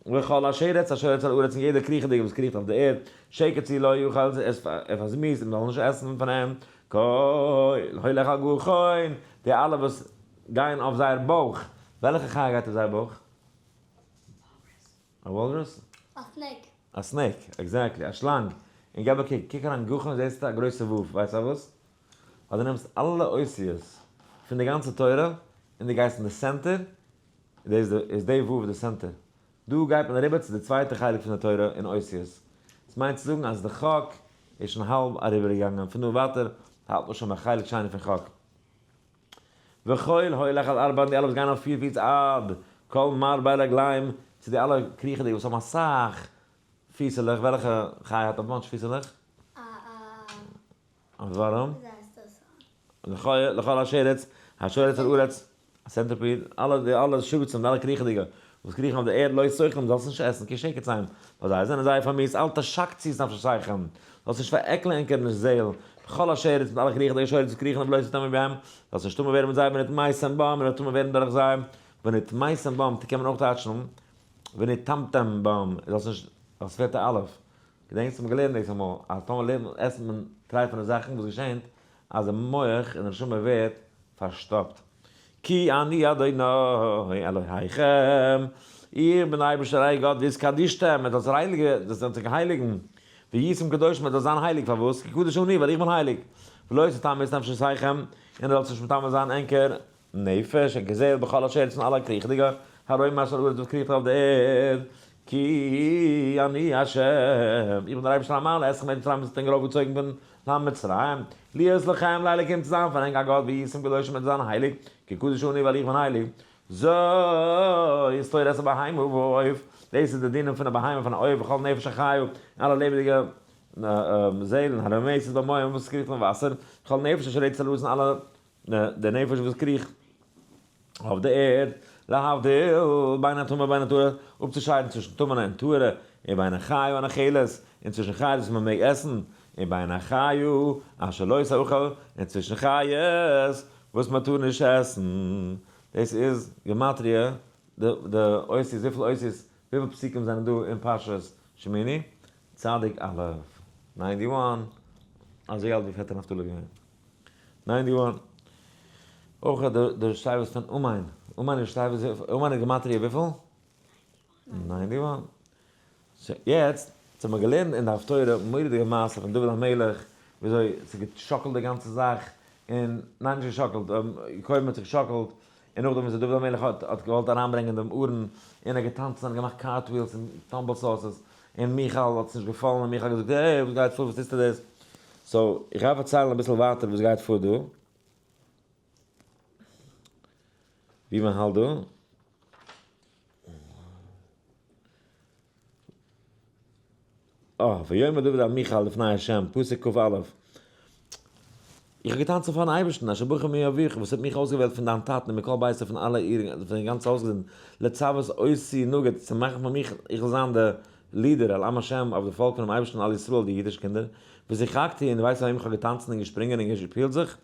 וכל השרץ השורץ על הארץ און יעדער קריכעדיגער וואס קריכט אויף די ערד, שקץ הוא לא יאכל, עס איז מיאוס און מען זאל נישט עסן פון אים, כל הולך על גחון, די אלע וואס גייען אויף זייער בויך, וועלכע חיה גייט אויף זייער בויך? א walrus? א snake. א snake, exactly, א שלאנג, און געב א קוק, קוק אריין גחון זעסטו א גרויסע וו, ווייסט פארוואס? ווייל דו נעמסט אלע אותיות פון די גאנצע תורה און דו גייסט אין די center, דאס איז די ו' די center. דא גייט מען אריבער צו די צווייטע חלק פון די תורה אין אותיות. דאס מיינט צו זאגן אז די חק איז שוין האלב אריבערגעגאנגען, פון דא ווייטער האלט מען שוין ביי חלק שני פון חק. וכל הולך על ארבע און די אלע וואס גייען אויף פיר פיס עד כל מרבה רגליים, צו די אלע קריכעדיגע וואס האבן אסאך פיסעלעך, וועלכע חיה האט א bunch פיסעלעך? א א. א ווארעם. לכל השרץ, השורץ על הארץ, א centipede, אלע די אלע שרצים, די אלע קריכעדיגע, וואס קריכן אויף די ערד, לא תאכלום, זאלסט נישט עסן, כי שקץ הם, ווייל זיי זענען זייער פארמיאוסט, אל תשקצו את נפשותיכם, זאלסט נישט פארעקלען ענקער זעהל, בכל השרץ, מיט אלע קריכעדיגע שורץ וואס קריכן אויף לא תטמאו בהם, זאלסט נישט טמא ווערן מיט זיי, ונטמאתם בם, און וועט טמא ווערן דורך זיי, ונטמאתם בם, קען מען אויך טייטשן, ונטמתם בם, זאלסט נישט, ווייל ס'פעלט א אלף, געדענקסט האבן געלערנט דאס אמאל אז טאמער לערנט מען עסט מען טרייפענע זאכן וואס געשענט אז די מח און די נשמה ווערט פארשטאפט. כי אני אדוני אלוהיכם, איך בין דער אייבערשטער אייער גאט והתקדשתם, מען זאל זיך הייליגן, זיך הייליגן, והייתם קדושים, מען זאל זיין הייליג, פארוואס? כי קדוש אני, ווייל איך בין הייליג, ולא תטמאו את נפשותיכם, און איר זאלט נישט מטמא זיין ענקער נפש, ענקער זעהל, בכל אשר און אלע קריכעדיגע הרומש על הארץ וואס קריכט אויף די ערד, כי אני ה', איך בין דער אייבערשטער המעלה אתכם מארץ מצרים וואס האט ענק ארויפגעצויגן פון לאנד מצרים, להיות לכם לאלקים צו זיין פאר ענק א גאט והייתם קדושים און צו זיין הייליג, כי קדוש אני ווייל איך בין הייליג. זאת תורת הבהמה והעוף, דאס איז די דינים פון א בהמה פון א עוף וכל נפש החיה און אלע לעבעדיגע זעלן הרמשת במים וואס קריכט אין וואסער, וכל נפש אשר רצה לארץ און אלע די נפש וואס קריכט אויף די ערד, להבדיל בין הטמא ובין הטהור, אפצושיידן צווישן טמא'נע און טהור'ע, און בין החיה הנאכלת, און צווישן חיות וואס מען מעג עסן, און בין החיה אשר לא תאכל, און צווישן חיות וואס מען טאר נישט עסן. דאס איז גמטריא די אותיות, וויפיל אותיות, וויפיל פסוקים זענען דא אין פרשת שמיני? צדיק א', 91, אזוי אלט ווי פעטער נפתלי געווען. 91. אויך האט די ראשי תיבות פון אמן, אמן איז ראשי תיבות, אמן איז גמטריא וויפיל? 91. so יעצט, יעצט האט מען געלערנט אין די הפטורה מורא'דיגע מעשה פון דוד המלך, וויאזוי ס'איז געשאקלט די גאנצע זאך, און ניין נישט געשאקלט, קודם האט זיך געשאקלט, און נאכדעם וויאזוי דוד המלך האט האט געוואלט אריינברענגען דעם ארון, און ער האט געטאנצן און געמאכט cartwheels און tumble sauces, און מיכל האט עס נישט געפאלן, און מיכל האט געזאגט, העי, וואס גייט פאר, וואס טוסטו דאס? so, איך גיי פארציילן אביסל ווייטער וואס גייט פאר דא. ווי מען האלט דא. אה, ויאמר דוד אל מיכל לפני ה', פסוק כ"א, איך האב געטאנצן פארן אייבערשטן, אשר בחר מאביך, וואס האט מיך אויסגעוועלט פון דיין טאטן און מכל ביתו פון אלע אירע, פון די גאנצע הויזגעזינד, לצוות אותי נגיד, צו מאכן פון מיך, איך זאל זיין די leader, על עם השם, אויף די פאלק פונעם אייבערשטן על ישראל, די אידישע קינדער, ושחקתי, און דו ווייסט פאר וועם איך האב געטאנצן און געשפרינגען און געשפילט זיך?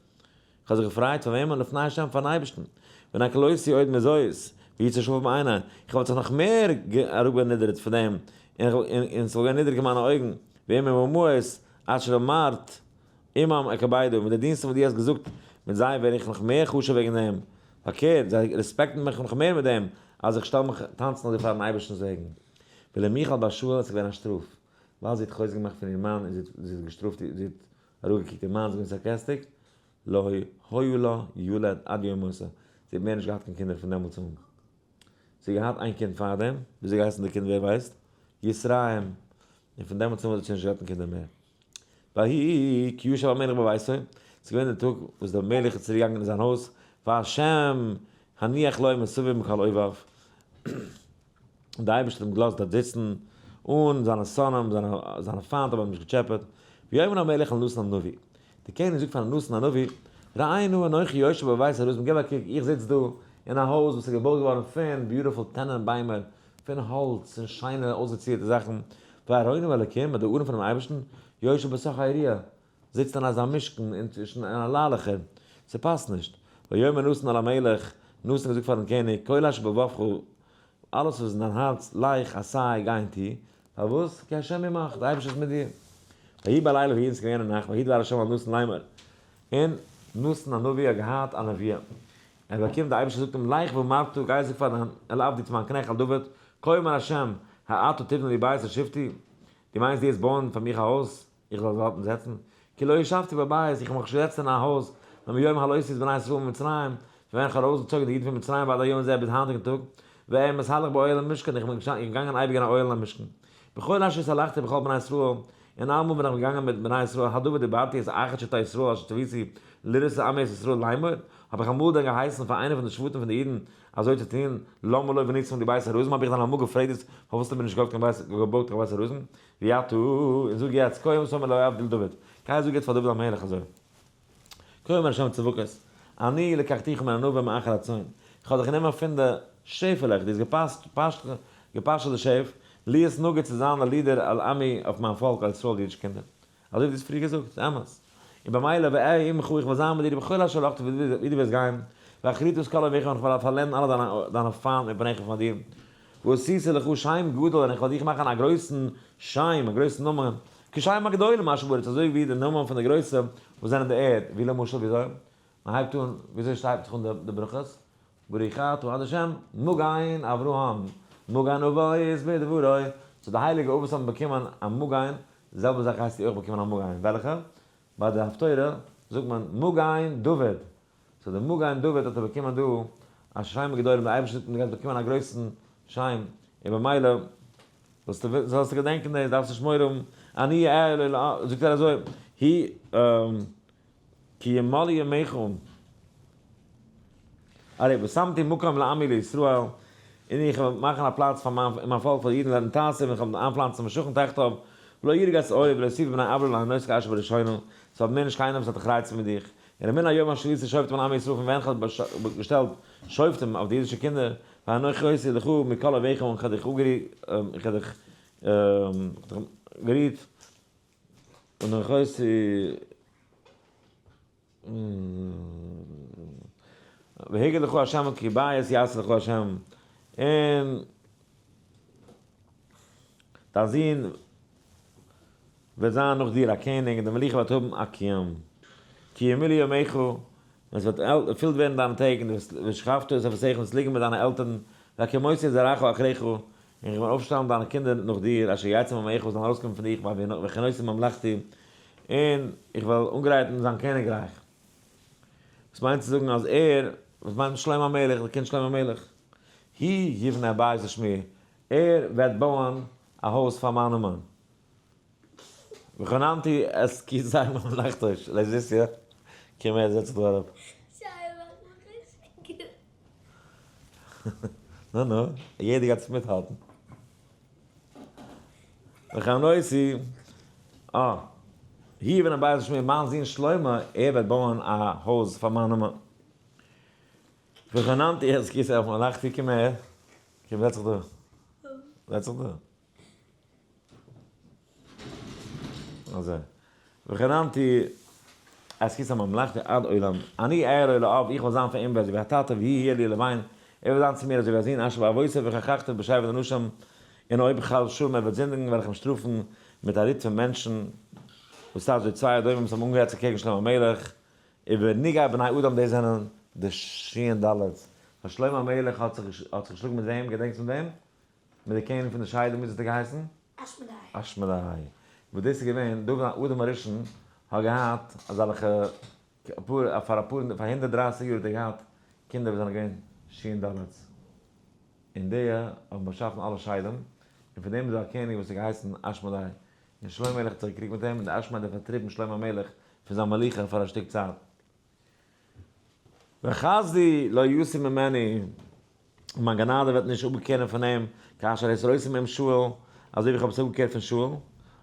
איך האב זיך געפרייט פאר וועמען? לפני השם, פארן אייבערשטן. ונקלותי עוד מזאת, ויצא שפל מעיני, איך וואלט זיך נאך מער אראפגענידערט פון דעם, און ס'וואלט געווען נידעריג אין מיינע אויגן, ועם אמהות אשר אמרת עמם אכבדה, מיט די דינסטן וואס דו האסט געזאגט, מיט זיי ווער איך נאך מער חשוב וועגן דעם, פארקערט, זיי רעספעקטן מיך נאך מער מיט דעם, אז איך שטעל מיך טאנצן אזוי פארן אייבערשטנ'ס וועגן. ולמיכל בת שאול איז געווען א שטראף, ווייל זי האט חוזק געמאכט פון איר מאן און זי האט געשטראפט איר, זי האט אראפגעקוקט איר מאן, זי איז געווען sarcastic, לא היה לה ילד עד יום מותה, זי האט מער נישט געהאט קיין קינדער פון דעמאלטס אן. זי האט געהאט איין קינד פארדעם, וויאזוי געהייסן די קינד ווער ווייסט? ישריים, און פון דעמאלטס אן האט זי שוין נישט געהאט קיין קינדער מער. ויהי כי ישב המלך בביתו, ס'איז געווען דער טאג וואס דער מלך איז צוריק געגאנגען אין זיין הויז, והשם הניח לו מסביב מכל אויביו, און דער אייבערשטער האט אים געלאזט דארט זיצן, אן זיינע שונאים, זיינע פיינט האבן אים נישט געטשעפעט. ויאמר המלך אל נתן הנביא, דער קעניג זאגט פאר נתן הנביא, ראה נא אנכי יושב בבית ארזים, גיב א קוק, איך זיץ דא אין א הויז וואס איז געבויט געווארן פון beautiful טענען ביימער, פון האלץ און שיינע אויסגעצירטע זאכן, וארון האלקים, און די ארון פונעם אייבערשטן, יושב בתוך היריעה, זיצט אין אזא משכן, אין צווישן אין א ליילעכער, ס'פאסט נישט. ויאמר נתן אל המלך, נתן האט געזאגט פארן קעניג, כל אשר בלבבך, אלעס וואס איז אין דיין הארץ, לך עשה, גיי און טו, פארוואס? כי השם עמך, דער אייבערשטער איז מיט דיר. ויהי בלילה ויהי און ס'איז געווען אין נאכט, ויהי דבר השם אל נתן לאמר, און נתן הנביא האט געהאט א נביאה, ער באקומט, דער אייבערשטער זאגט אים, לך ואמרת, גיי זאג פאר דיין אל עבדי צו מיין קנעכט אל דוד, כה אמר השם, האתה תבנה לי בית לשבתי, דו מיינסט דו וועסט בויען פאר מיך א הויז, איך זאל דארטן זעצן? כי לא ישבתי בבית, איך האב מיך נישט געזעצט אין א הויז, מיום העלותי את בני ישראל ממצרים, פון ווען איך האב ארויסגעצויגן די אידן פון מצרים ועד היום הזה ביז היינטיגן טאג, ואהיה מתהלך באוהל ומשכן, איך בין געגאנגען אייביג אין א אוהל און א משכן. בכל אשר התהלכתי בכל בני ישראל, און אלעמאל בין איך געגאנגען מיט בני ישראל, הדבר דיברתי את אחד שבטי ישראל אשר צויתי לראות את עמי את ישראל לאמור, האב איך אמאל דען געהייסן פאר איינער פון די שבטים פון די אידן אזוי צו טון, למה לא בניתם לי בית ארזים, האב איך דען אמאל געפרעגט דאס, פארוואס האט מען נישט געקויפט קיין בית, געבויט קיין בית ארזים? ועתה, און זאג יעצט, כה אמר ה' לעבדי לדוד, גיי זאג יעצט פאר דוד המלך אזוי, כה אמר השם צבקות, אני לקחתיך מן הענבים מאחר הצאן, איך האב דיך גענומען פון די שעפעלעך, דו האסט געפאסט, פאשט, געפאשעט די שעף, להיות נגיד צו זיין א leader על עמי אויף מיין פאלק על ישראל די אידישע קינדער. אזוי ווי דו האסט פריער געזאגט, ס'איז אמת. און במילא ואהיה עמך, איך וועל זיין מיט דיר בכל אשר הלכת ווי דו וועסט גיין, והכריתי את כל אויביך און איך וועל פארלענדן אלע דיינע דיינע פיינט מפניך פון דיר. ועשית לך שם גדול און איך וועל דיך מאכן א גרויסן שם, א גרויסן נאמען, כשם הגדולים אשר בארץ, אזוי ווי די נאמען פון די גרויסע וואס זענען אין די ערד, ווי למשל וויאזוי מען הייבט אן, וויאזוי שטייט זיך אן די ברכות, ברוך אתה ה' השם מגן אברהם, מגן אבות בדברו, so די הייליגע אבות האבן באקומען א מגן, די זעלבע זאך הייסט אויך באקומען א מגן, וועלכע? ביי די הפטורה זאגט מען מגן דוד, so די מגן דוד האט ער באקומען דא א שם גדולים, די אייבערשטער זאגט אים דו גייסט באקומען א גרויסן שם, און במילא זאלסטו זאלסטו געדענקען דאס, דארפסט נישט מורא האבן, אני אהיה לו, זאגט ער אזוי, היא כי ימלאו ימיך, ארי ושמתי מקום לעמי לישראל, און איך וועל מאכן א פלאץ פאר מיין מיין פאלק פאר די אידן לנטעת און איך וועל איינפלאנצן משכן תחתיו, ולא ירגז אויב ולא יוסיף בני עוולה לענות כאשר בראשונה, ס'האט מער נישט קיינער וואס האט דיך רייצן מיט דיך. און מן היום אשר עשית שופטים על עמי ישראל פון ווען כ'האב געשטעלט שופטים אויף די אידישע קינדער, ואנכי עושה לך מכל אויביך און כ'האב דיך איך האב דיך גערירט, אנכי עושה והגיד לך ה' כי בית יעשה לך ה' און דיין זון וועט זיין נאך דיר א קעניג, און די מלוכה וועט האבן א קיום. כי ימולאו ימיך, און עס וועט ערפילט ווערן דיינע טעג, און דו וועסט ושכבת את אבותיך, און וועסט ליגן מיט דיינע עלטערן, והקימותי את זרעך אחריך, און איך וועל אויפשטעלן דיינע קינדער נאך דיר, אשר יצא ממעיך, וואס זאלן ארויסקומען פון דיך, והכינותי ממלכתי, און איך וועל אנגרייטן זיין קעניגרייך. וואס מיינט צו זאגן אז ער, וואס מיינט שלמה המלך, די קינד שלמה המלך, הוא יבנה בית לשמי, ער וועט בויען א הויז פאר מיין נאמען. וכוננתי את כסא ממלכתו, לייזיסיא, קום הער זעץ זיך דא אראפ. שיין מאך מיך נישט גוט. נו נו, יעדער גייט עס מיטהאלטן. וכנותי, אה, הוא יבנה בית לשמי, מיין זון שלמה, ער וועט בויען א הויז פאר מיין נאמען. וכוננתי את כסא ממלכתי, קום הער, קום זעץ זיך דא, זעץ זיך דא. אזוי. וחננתי את כסא ממלכתי עד עולם. אני אהיה לו לאב, איך וועל זיין פאר אים אזוי ווי א טאטע, והוא יהיה לי לבן, ער וועט זיין צו מיר אזוי ווי א זון, אשר בעוונותי וחככתיו בשבט אנשים, און אויב חס ושלום ער וועט זינדיגן וועל איך אים שטראפן מיט א רוט פון מענטשן. וואס טייטש די צוויי אדומים וואס האבן אנגעהעצט אקעגן שלמה המלך איבער נגעי בני אדם דאס זענען די שין דלת. פאר שלמה המלך האט זיך האט זיך געשלאגן מיט וועם? געדענקסט מיט וועם? מיט די קעניג פון די שדים ווי האט ער געהייסן? אשמדאי. אשמדאי. וואס דאס איז געווען דוד אדם הראשון האט געהאט אזעלכע אפאר פאר אפאר פאר 130 יאר האט ער געהאט קינדער וואס זענען געווען שין דלת. און די האבן באשאפן אלע שדים, און פון דעם איז דא א קעניג וואס האט געהייסן אשמדאי, און שלמה המלך האט זיך געקריגט מיט אים, און דער אשמדאי האט פארטריבן שלמה המלך פון זיין מלוכה פאר א שטיק צייט. וחסדי לא יסור ממני, און מיין גענאדע וועט נישט אפקערן פון אים, כאשר הסרותי מעם שאול, אזוי ווי איך האב עס אפגעקערט פון שאול,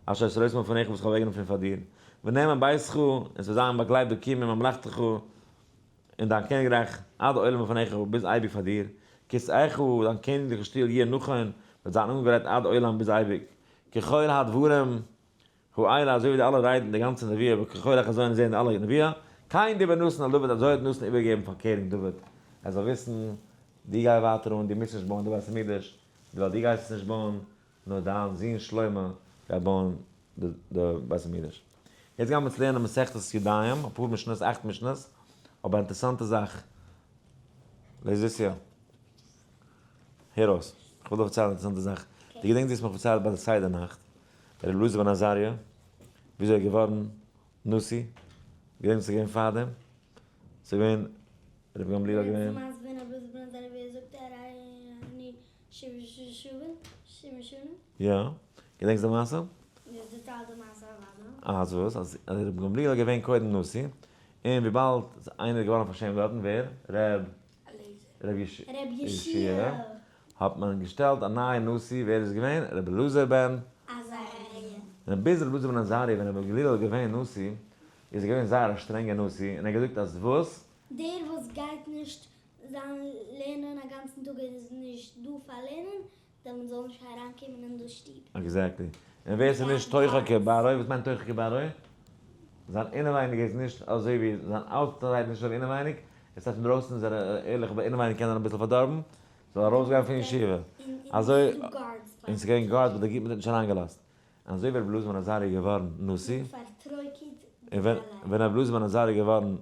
אשר הסרותי מלפניך וואס איך האב אוועקגענומען פון פאר דיר. ונאמן ביתך, און עס וועט זיין באגלייבט בקיום ממלכתך, און דיין קעניגרייך עד עולם לפניך, ביז אייביג פאר דיר. כסאך, דיין קעניגליכע שטוהל יהיה נכון, וועט זיין אנגעגרייט עד עולם ביז אייביג. ככל הדברים האלה, אזוי ווי די אלע רייד אין די גאנצע נבואה, וככל החזון זעהן די אלע נבואה, כן דיבר נתן אל דוד, אזוי האט נתן איבערגעגעבן פאר קעניג דוד, ער זאל וויסן, דו גיי ווייטער אן, דו מוזט נישט בויען די בית המקדש, ווייל דו גייסט עס נישט בויען, נאר דיין זון שלמה גייט בויען די בית המקדש. יעצט גייען מיר אונז לערנען מסכת ידיים, אפאר משניות, אכט משניות, אבער א אינטערעסאנטע זאך, לייזיסיא, הער אויס, איך וויל דיר פארציילן א אינטערעסאנטע זאך, דו געדענקסט דו האסט מיך פארציילט ביי די סדר נאכט, ר' אלעזר בן עזריה, וויאזוי ער איז געווארן נשיא, געדענקסט וואס איז געווען פארדעם? ס'איז געווען רבי גמליאל איז געווען. יא, געדענקסט די מעשה? אז וואס? אז רבי גמליאל איז געווען קודם נשיא, און וויבאלד איינער איז געווארן פארשעמט דארטן, ווער? ר' יהושע, האט מען געשטעלט א נייע נשיא, ווער איז געווען? רבי אלעזר בן עזריה. און ביז רבי אלעזר בן עזריה ווען רבי גמליאל איז געווען נשיא, איז ער געווען זייער א שטרענגער נשיא, און ער האט געזאגט אז וואס? דער וואס גייט נישט זיין לערנען א גאנצן טאג און איז נישט דא פאר לערנען, דער מען זאל נישט אריינקומען אין דאס שטוב. Exactly. און ווער ס'איז נישט תוכו כברו, וואס מיינט תוכו כברו? זיין אינעווייניג איז נישט אזוי ווי, זיין outside איז נישט אזוי ווי אינעווייניג, עס הייסט אינדרויסן איז ער ערליך אבער אינעווייניג קען זיין אביסל פארדארבן, זאל ארויסגיין פון ישיבה. אזוי, און ס'איז געווען guards ביי די גוט מען האט נישט אריינגעלאזט. און אזוי ווי רבי אלעזר בן עזריה איז געווארן נשיא, און ווען רבי אלעזר בן עזריה איז געווארן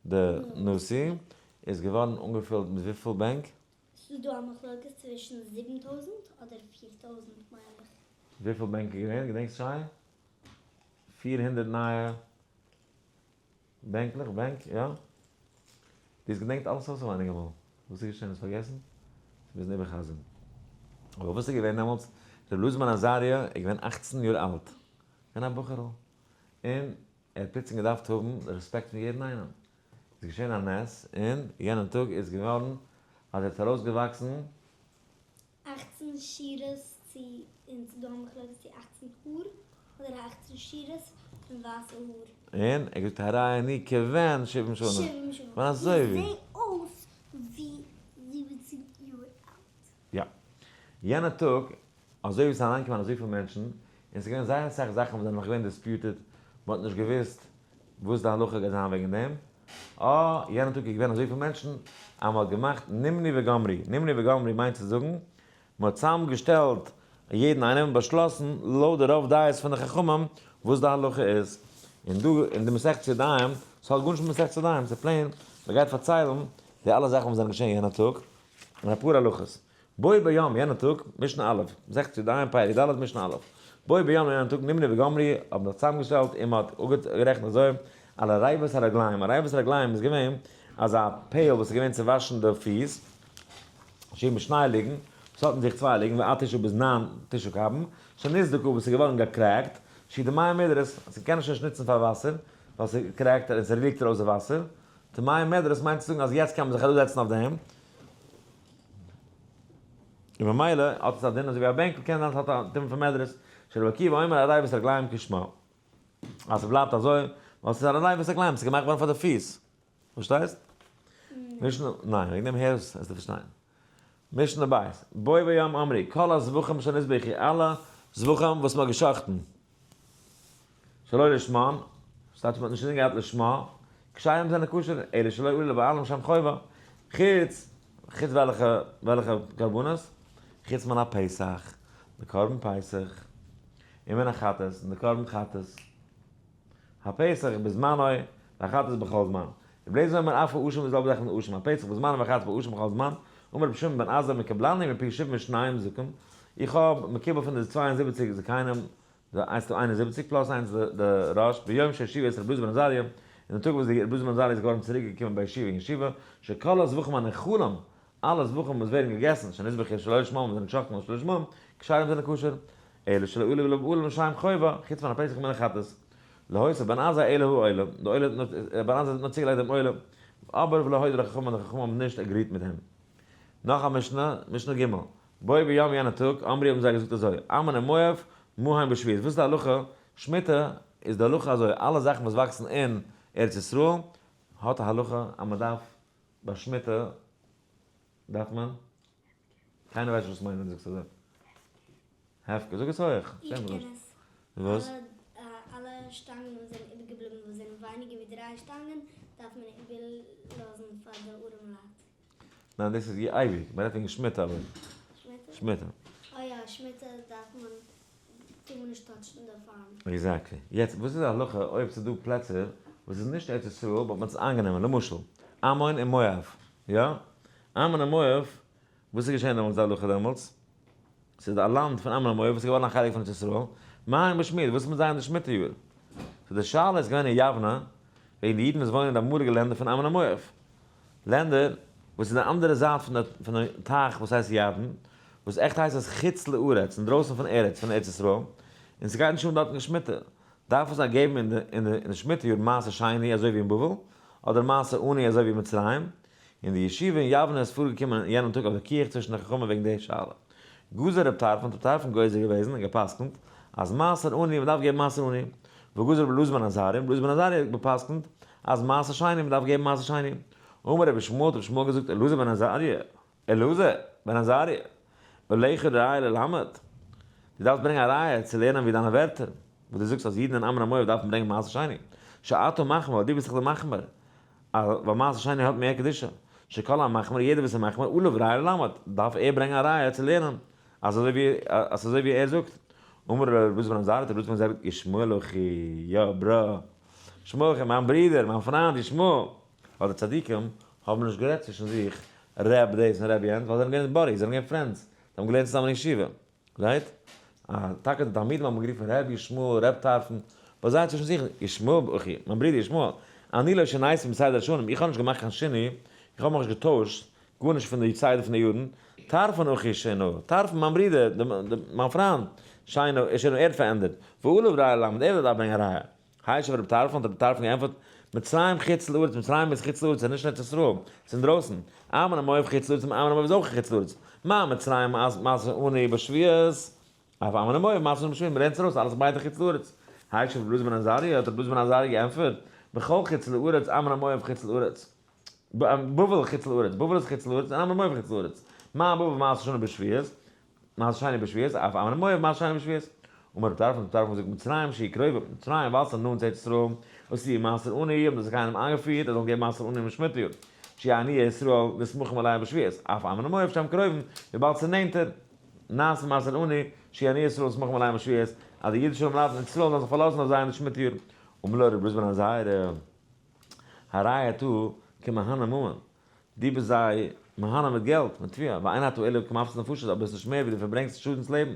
די נשיא, איז געווארן אנגעפילט מיט וויפיל בענק? ס'איז דא א מחלוקת צווישן 7000 אדער 4000 מיין איך. וויפיל בענק איז געווען? געדענקסט שוין? 400 נייע בענקלעך, בענק, יא? דו האסט געדענקט אלעס אויסעווייניג אמאל. וואס איז געשען? האסט פארגעסן? מיר מוזן איבער'חזר'ן. אבער וואס איז געווען דעמאלטס? ר' אלעזר בן עזריה איז געווען 18 יאר אלט. געווען א בחור'ל. און ער האט פלוצלינג געדארפט האבן די רעספעקט פון יעדן איינעם. איז געשען א נס, און יענעם טאג איז געווארן אז ער האט ארויסגעוואקסן. 18 שורות צו, און ס'איז דא א מחלוקת צו 18 האר אדער 18 שורות פון ווייסע האר. און ער האט געזאגט הרי אני כבן שבעים שנה. שבעים שנה. כ'בין אזוי ווי. איך זע אויס ווי 70 יאר אלט. יא. יענע טאג, אזוי ווי ס'איז אריינגעקומען אזויפיל מענטשן, און ס'איז געווען זייער אסאך זאכן וואס זענען נאך געווען disputed, מ'האט נישט געוואוסט וואס די הלכה גייט זיין וועגן דעם, אה, יענע טאג איז געווען אזויפיל מענטשן, אז מ'האט געמאכט נמנו וגמרו. נמנו וגמרו מיינט צו זאגן, מ'האט צוזאמגעשטעלט יעדן איינעם און באשלאסן לויט די רוב דעות פון די חכמים וואס די הלכה איז. און דא אין די מסכת ידיים, ס'האט גארנישט מיט מסכת ידיים, ס'איז plain, מ'גייט פארציילן די אלע זאכן וואס זענען געשען יענע טאג, און אפאר הלכות. בו ביום יענע טאג, משנה א', מסכת ידיים פרק ד' משנה א', בו ביום יענע טאג נמנו וגמרו האבן זיך צוזאמגעשטעלט און מען האט אפגערעכנט אזוי על עריבת הרגליים, עריבת הרגליים איז געווען אזא pail וואס איז געווען צו וואשן די פיס, שהיא משני לוגין, וואס האט אין זיך צוויי לוגין, ועד תשעה ביז ניין תשעה קבין, שנסדקה וואס איז געווארן געקרעקט, שהיא דמי מדרס, ס'קען נישט נישט נוצן פאר וואסער, ווייל ס'קרעקט און ס'ליעקט ארויס די וואסער, דמי מדרס מיינט צו זאגן אז יעצט קען מען זיך אראפזעצן אויף דעם, און ממילא האט עס א דין אזוי ווי א בענקל, קען זיין עס האט א דין פון מדרס, שרבי עקיבא אומר עריבת רגליים כשמה, אז ס'בלייבט אזוי, ווייל ס'איז עריבת רגליים, ס'איז געמאכט געווארן פאר די פיס, פארשטייסט? משנה, ניין, וועגן דעם הער עס וועסטו פארשטיין. משנה בית, בו ביום אמרו, כל הזבחים שנזבחו, אלע זבחים וואס מ'האט גע'שחט'ן. שלא לשמן, ס'טייטש מ'האט נישט אינזין געהאט לשמה, כשרים זענען כשר, אלא שלא עלו לבעלים שם חובה, חוץ, חוץ וועלכע, וועלכע קרבנות? חוץ מן הפסח, די קרבן פסח, און מן החטאת, און די קרבן חטאת. הפסח בזמנו, והחטאת בכל זמן. רבי אליעזר אומר אף האשם איז זעלבע זאך מיט אשם, הפסח בזמנו והחטאת באשם בכל זמן, אמר רבי שמעון בן עזאי מקובלני מפי שבעים ושניים זקן, איך האב מקובל פון די 72 זקנים, די איינס צו 71 plus איינס די ראש, ביום שהשיב את רבי אלעזר בן עזריה, אין די טאג וואס די רבי אלעזר בן עזריה איז געווארן צוריק געקומען ביי ישיבה אין ישיבה, שכל הזבחים הנאכלים, אלע זבחים וואס ווערן געגעסן, שנזבחו שלא לשמם וואס זענען געשחט'ן שלא לשמם, כשרים זענען כשר, אלא שלא עלו לבעלים לשם חובה, חוץ מן הפסח ומן החטאת. להוסיף בן עזאי אלא העולה, די עולה האט נאר, בן עזאי האט נאר צוגעלייגט דעם עולה, אבער ולא הודו לחכמים, די חכמים האבן נישט agreed מיט אים. נאך א משנה, משנה ג', בו ביום יענע טאג, אמרו האבן זיי געזאגט אזוי, עמון ומואב, מה הן בשביעית, וואס איז די הלכה, שמיטה איז די הלכה אזוי, אלע זאכן וואס וואקסן אין ארץ ישראל, האט א הלכה אז מען דארף ביי שמיטה דארף מען, קיינער ווייסט נישט וואס מיינט ווען דו זאגסט אזוי. הפקר, זאג עס הויך. איך קען עס. וואס? אלע שטאנגען וואס זענען איבערגעבליבן וואס זענען ווייניגער ווי דריי שטאנגען דארף מען איבערלאזן פאר די ארעמעלייט. ניין דאס איז אייביג, מען רעדט וועגן שמיטה אבער. שמיטה? שמיטה. אוי יא, שמיטה דארף מען, טאר מען נישט touch ן די farm. Exactly. יעצט וואס איז די הלכה אויב ס'איז דא פלעצער וואס איז נישט ארץ ישראל but מ'האט עס איינגענומען, למשל עמון און מואב, יא? עמון און מואב, וואס איז געשען דעמאלטס די הלכה דעמאלטס? ס'איז א לאנד פון עמון און מואב וואס איז געווארן א חלק פון ארץ ישראל, מה הם בשמיטה, וואס איז מיט זיי אין די שמיטה יאר? So די שאלה איז געווען אין יבנה, וועגן די אידן וואס וואוינען אין די אמאליגע לענדער פון עמון און מואב. לענדער וואס איז די אנדערע זייט פון די טייך וואס הייסט ירדן, וואס עכט הייסט עס חוץ לארץ, אינדרויסן פון ארץ, פון ארץ ישראל, און ס'גייט נישט אן דארטן קיין שמיטה. דארף עס זיי געבן אין די שמיטה יאר מעשר שני אזוי ווי אין בבל, אדער מעשר עני אזוי ווי אין מצרים? אין די ישיבה אין יבנה איז פארגעקומען אין יענעם טאג א וויכוח צווישן די חכמים וועגן די שאלה. גזר רב טרפון האט רב טרפון גוזר געוועזן און גע'פסק'נט אז מעשר עני מ'דארף געבן מעשר עני. וגזר רבי אלעזר בן עזריה, רבי אלעזר בן עזריה האט גע'פסק'נט אז מעשר שני מ'דארף געבן מעשר שני. אמר רבי ישמעאל האט רבי ישמעאל געזאגט אלעזר בן עזריה, אלעזר בן עזריה, עליך ראיה ללמד, דו דארפסט ברענגען א ראיה צו לערנען ווי דיינע ווערטער, וואס דו זאגסט אז אידן אין עמון ומואב דארפן ברענגען מעשר שני, שאתה מחמיר, ווייל דו ביסט דאך דער מחמיר, ווייל מעשר שני האט מער קדושה, שכל המחמיר, יעדער וואס איז מחמיר, עליו ראיה ללמד, דארף ער ברענגען א ראיה צו לערנען, אז אזוי ווי אז אזוי ווי ער זאגט. אמר לו רבי אלעזר בן עזריה, האט רבי אלעזר בן עזריה געזאגט, ישמעאל אחי, יא bro, ישמעאל אחי, מיין ברודער, מיין פריינד ישמעאל, ווייל די צדיקים האבן נישט גערעדט צווישן זיך רב דאס און רב יענץ, ווייל זיי זענען געווען buddies, זיי זענען געווען friends, זיי האבן געלערנט צוזאמען אין ישיבה, right? טאקע די תלמידים האבן גערופן ר' ישמעאל, ר' טרפון, but זיי צווישן זיך, ישמעאל אחי, מיין ברודער ישמעאל, אני לא שיניתי מסדר השנים, איך האב נישט געמאכט קיין שינוי, איך האב מיך נישט געטוישט, גארנישט פון די סדר פון די יארן, טרפון אחי שינה, טרפון מיין ברודער, מיין פריינד, שינה, איז שוין ער האט פארענדערט, ועליו ראיה ללמד, ער דארף ברענגען א ראיה. השיב רבי טרפון, האט רבי טרפון געענטפערט, מצרים חוץ לארץ, מצרים איז חוץ לארץ, ס'איז נישט ארץ ישראל, ס'איז אינדרויסן. עמון ומואב חוץ לארץ, עמון ומואב איז אויך חוץ לארץ. מה מצרים מעשר עני בשביעית, אף עמון ומואב מעשר עני בשביעית, מ'לערנט עס ארויס, אלעס ביידע חוץ לארץ. השיב רבי אלעזר בן עזריה, האט רבי אלעזר בן עזריה געענטפערט, בכל חוץ לארץ, עמון ומואב חוץ לארץ. בבל חוץ לארץ, בבל איז חוץ לארץ, און עמון ומואב חוץ לארץ. מה בבל מעשר שני בשביעית, מעשר שני בשביעית, אף עמון ומואב מעשר שני בשביעית. אמר רב טרפון, רב טרפון זאגט מצרים שהיא קרובה, מצרים ווייל ס'איז נאנט צו ארץ ישראל, עשאוהו מעשר עני, האבן די זקנים איינגעפירט אז זאלן געבן מעשר עני אין שמיטה יאר, שיהו עניי ישראל נסמכים עליהם בשביעית, אף עמון ומואב שהם קרובים, וויבאלד ס'איז נענטער, נעשה מעשר עני, שיהו עניי ישראל נסמכים עליהם בשביעית, אז די אידישע ארעמעלייט אין ארץ ישראל זאלן זיך פארלאזן אויף זיי אין די שמיטה יאר. אמר לו רבי אלעזר בן עזריה, הרי אתה כמהנה ממון, דו ביסט זיי מהנה מיט געלט, מיט תבואה, ואין אתה אלא כמפסיד נפשות, אבער עס איז נישט מער ווי דו פארברענגסט שאדנס לעבן.